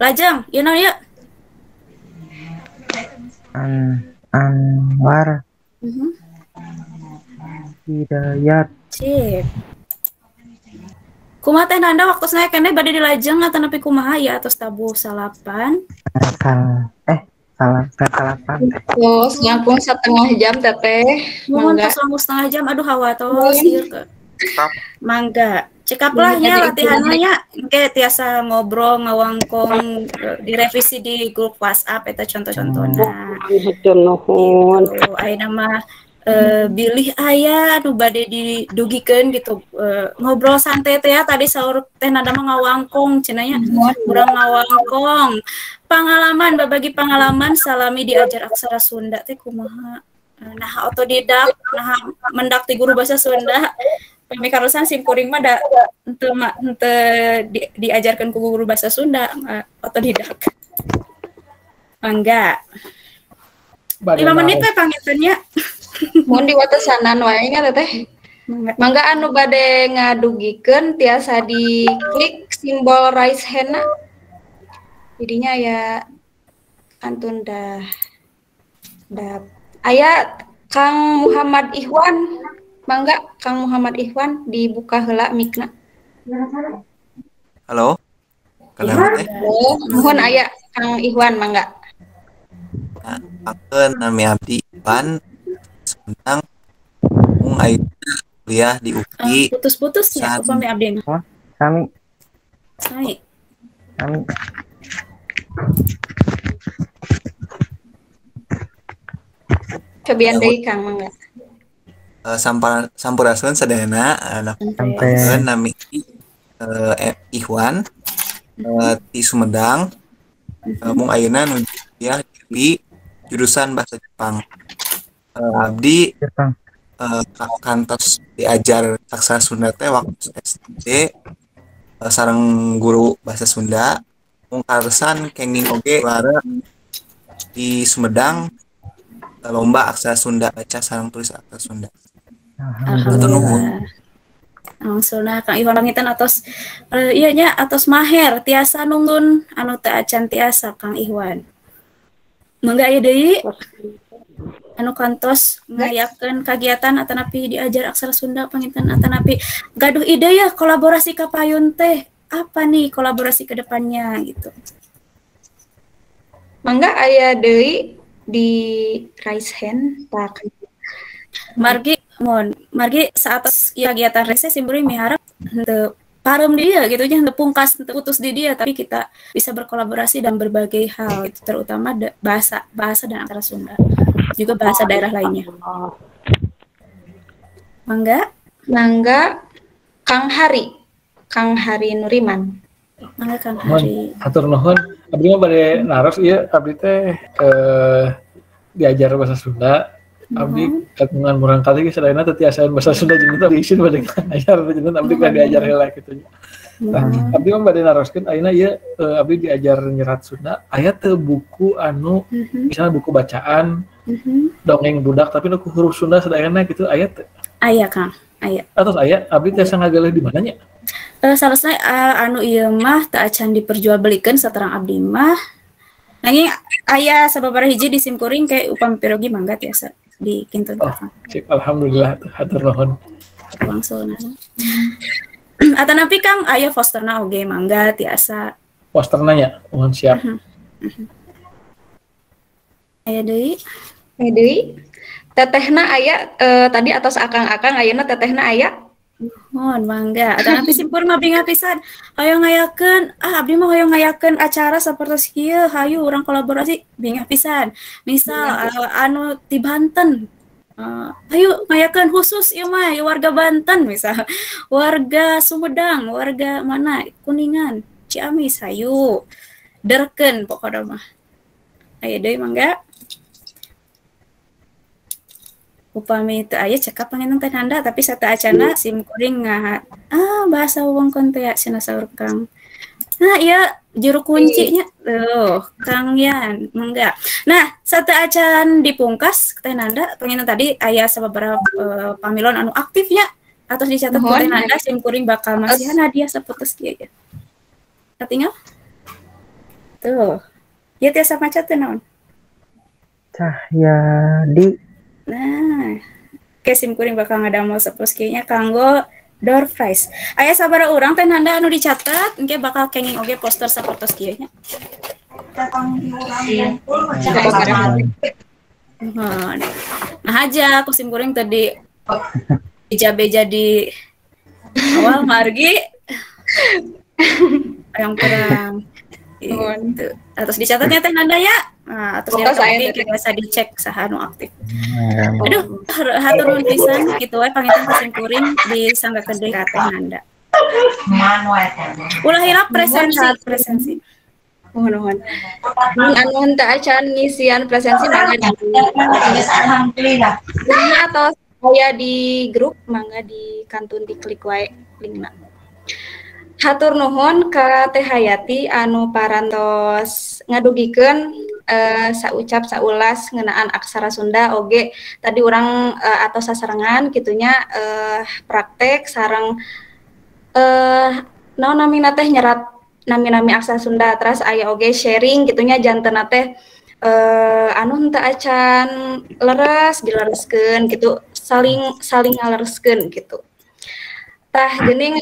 Lajeng, ieu naon ieu? Anwar. Hidayat. Sip. Kumaha teh Nanda waktu saya kene bade dilajeng atau nepi kumaha ya atos tabuh salapan. Salam salapan. Terus langkung setengah jam teteh. Mohon tos langkung setengah jam, aduh hawa tos ieu ke. Mangga. Cekap lah ya latihannya ya. Engke tiasa ngobrol ngawangkong direvisi di grup WhatsApp eta contoh-contohna. Hatur nuhun. Gitu. Ayeuna mah bilih aya nu bade didugikeun gitu, ngobrol santai teh ya tadi saur teh Nanda mah ngawangkong cenah nya. Urang ngawangkong pengalaman, babagi pengalaman salami diajar aksara Sunda teh kumaha. Nah otodidak, nah mendak ti guru bahasa Sunda. Pami karusan sim kuring mah da henteu diajarkeun ku guru bahasa Sunda, otodidak. Mangga. 5 menit we pangintennya. Mun diwatesanan wae nya teteh. Mangga anu bade ngadugikeun tiasa diklik simbol raise hand-na. Jadinya ya kantun dah. Aya Kang Muhammad Ikhwan. Mangga Kang Muhammad Ikhwan dibuka heula mic-na. Halo. Kalian teh. Nuhun aya Kang Ikhwan mangga. Akeun nami abdi Ikhwan Sumedang mung ayeuna kuliah di UPI. Putus-putus ya upami abdi mah. Sami. Sami. Sami. Cobian deui Kang mangga. Sampurasun sadayana anak nami Ikhwan ti Sumedang mung ayeuna nuju kuliah di jurusan bahasa Jepang. Abdi kantos diajar aksara Sunda teh waktu SD sareng guru bahasa Sunda mung karsan kenging oge juara di Sumedang lomba aksara Sunda baca sareng tulis aksara Sunda. Alhamdulillah. Langsung nah Kang Iwan pangitan atos iya nya atos maher tiasa nunggun anu teu acan tiasa Kang Iwan. Mangga aya deui anu kantos ngayakeun kagiatan atanapi diajar aksara Sunda panginten atanapi gaduh ide ya kolaborasi ka payun teh apa nih kolaborasi ke depannya gitu. Mangga aya deui di raise hand tak. Margi mohon margi saat kegiatan reses simkuring miharap henteu parem dia gitu nya, henteu pungkas henteu putus di dia, tapi kita bisa berkolaborasi dalam berbagai hal itu, terutama bahasa dan aksara Sunda juga bahasa daerah lainnya. Mangga, mangga Kang Hari, Kang Hari Nuriman. Mangga Kang Hari. Hatur nuhun, abdi mah bade naros ieu abdi teh diajar bahasa Sunda. Abdi kagungan murang kali ge sadayana teu tiasaan bahasa Sunda jeung abdi isin bade ngajar jeung abdi kan diajar heula kitu nya. Tah abdi mah bade naroskeun ayeuna ieu abdi diajar nyerat Sunda aya teu buku anu misalnya buku bacaan dongeng budak tapi nu huruf Sunda sadayana kitu aya teu? Aya Kang, aya. Atos aya abdi tiasa ngagaleuh di mana nya? Salesna anu ieu mah teu acan diperjualbelikeun saterang abdi mah. Nanging aya sababaraha hiji di simkuring kayak upami pirogi mangga tiasa di kintun. Oh, sip, alhamdulillah hatur nuhun. Langsung. Atanapi Kang aya posterna oge mangga tiasa. Posterna nya, mohon siap. Aya deui? Aya deui. Tetehna aya tadi atas akang-akang ayeuna tetehna aya. Mohon mangga. Atanapi simpur mah bingah pisan. Hoyong ngayakeun, abdi mah hoyong ngayakeun acara sapertos kieu, hayu urang kolaborasi bingah pisan. Misal anu ti Banten. Hayu ngayakeun khusus ieu mah warga Banten misal. Warga Sumedang, warga mana? Kuningan, Ciamis hayu. Derkeun pokona mah. Aya deui mangga. Upami teu aya cekap panginten teh Nanda tapi sateuacana sim kuring bahasa wewengkon teh cenah saur Kang. Nah ieu juru kuncinya tuh Kang Yan mangga. Nah sateuacan dipungkas teh Nanda panginten tadi aya sababaraha pamilon anu aktifnya atos dicatat ku teh Nanda sim kuring bakal masihan hadiah saputus kieu ya. Katingal? Tuh. Ieu tiasa maca teh naon? Cahyadi. Nah, oke sim kuring bakal ngadamel saputus kieu nya kanggo door prize. Aya sabaraha urang teh Nanda anu dicatat, engke bakal kenging oge poster sapertos kieu nya. Nah aja aku sim kuring tadi beja-beja di awal margi yang kurang itu. Atas dicatatnya Teh Nanda ya. Nah, atas dicatat oge bisa dicek saha nu aktif. Aduh, hatur nuhun pisan kitu we panginten ku sim kuring disanggakeun deui ka Teh Nanda. Ulah hilap presensi, presensi. Nuhun nuhun. Mun anu henteu acan ngisian presensi mangga di linkna atau aya di grup mangga di kantun diklik wae linkna. Hatur nuhun ka Teh Hayati anu parantos ngadugikeun saucap saulas ngeunaan aksara Sunda oge tadi urang atos sasarengan kitunya praktek sareng naon namina teh nyerat nami-nami aksara Sunda terus aya oge sharing gitunya jantenna teh anu henteu acan leres dilereskeun gitu saling saling ngalereskeun gitu. Tah geuning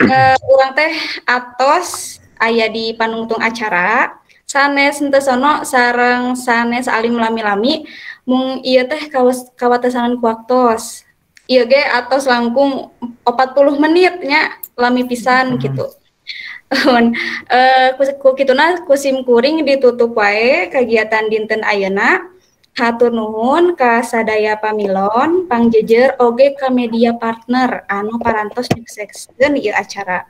urang teh atos aya di panungtung acara sanes henteu sono sareng sanes alim lami-lami mung ieu teh kawatesanan ku waktos. Ieu ge atos langkung 40 menit nya lami pisan gitu. Ku kituna ku sim kuring ditutup wae kegiatan dinten ayeuna. Hatur nuhun ka sadaya pamilon, pangjejer oge ka media partner anu parantos nyukseskeun ieu acara.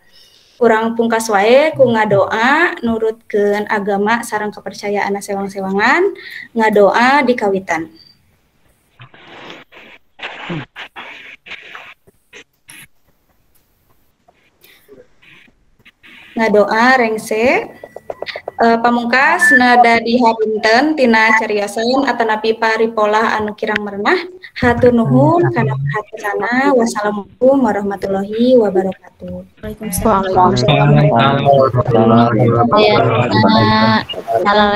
Urang pungkas wae ku ngadoa nurutkeun agama sareng kepercayaan sewang-sewangan, ngadoa di kawitan. Ngadoa rengse pamungkas nada dihapunten tina cariosan atanapi paripolah anu kirang merenah. Hatur nuhun kana perhatianana. Wassalamualaikum warahmatullahi wabarakatuh. Waalaikumsalam.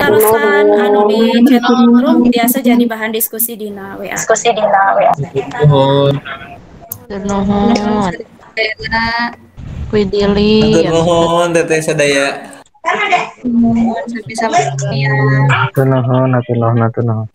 Tarusan anu di chat room biasa jadi bahan diskusi dina WA. Diskusi dina WA. Nuhun. Nuhun. Widili. Nuhun Teteh sadaya. Nuhun sami-sami ya. Nuhun, nuhun, nuhun.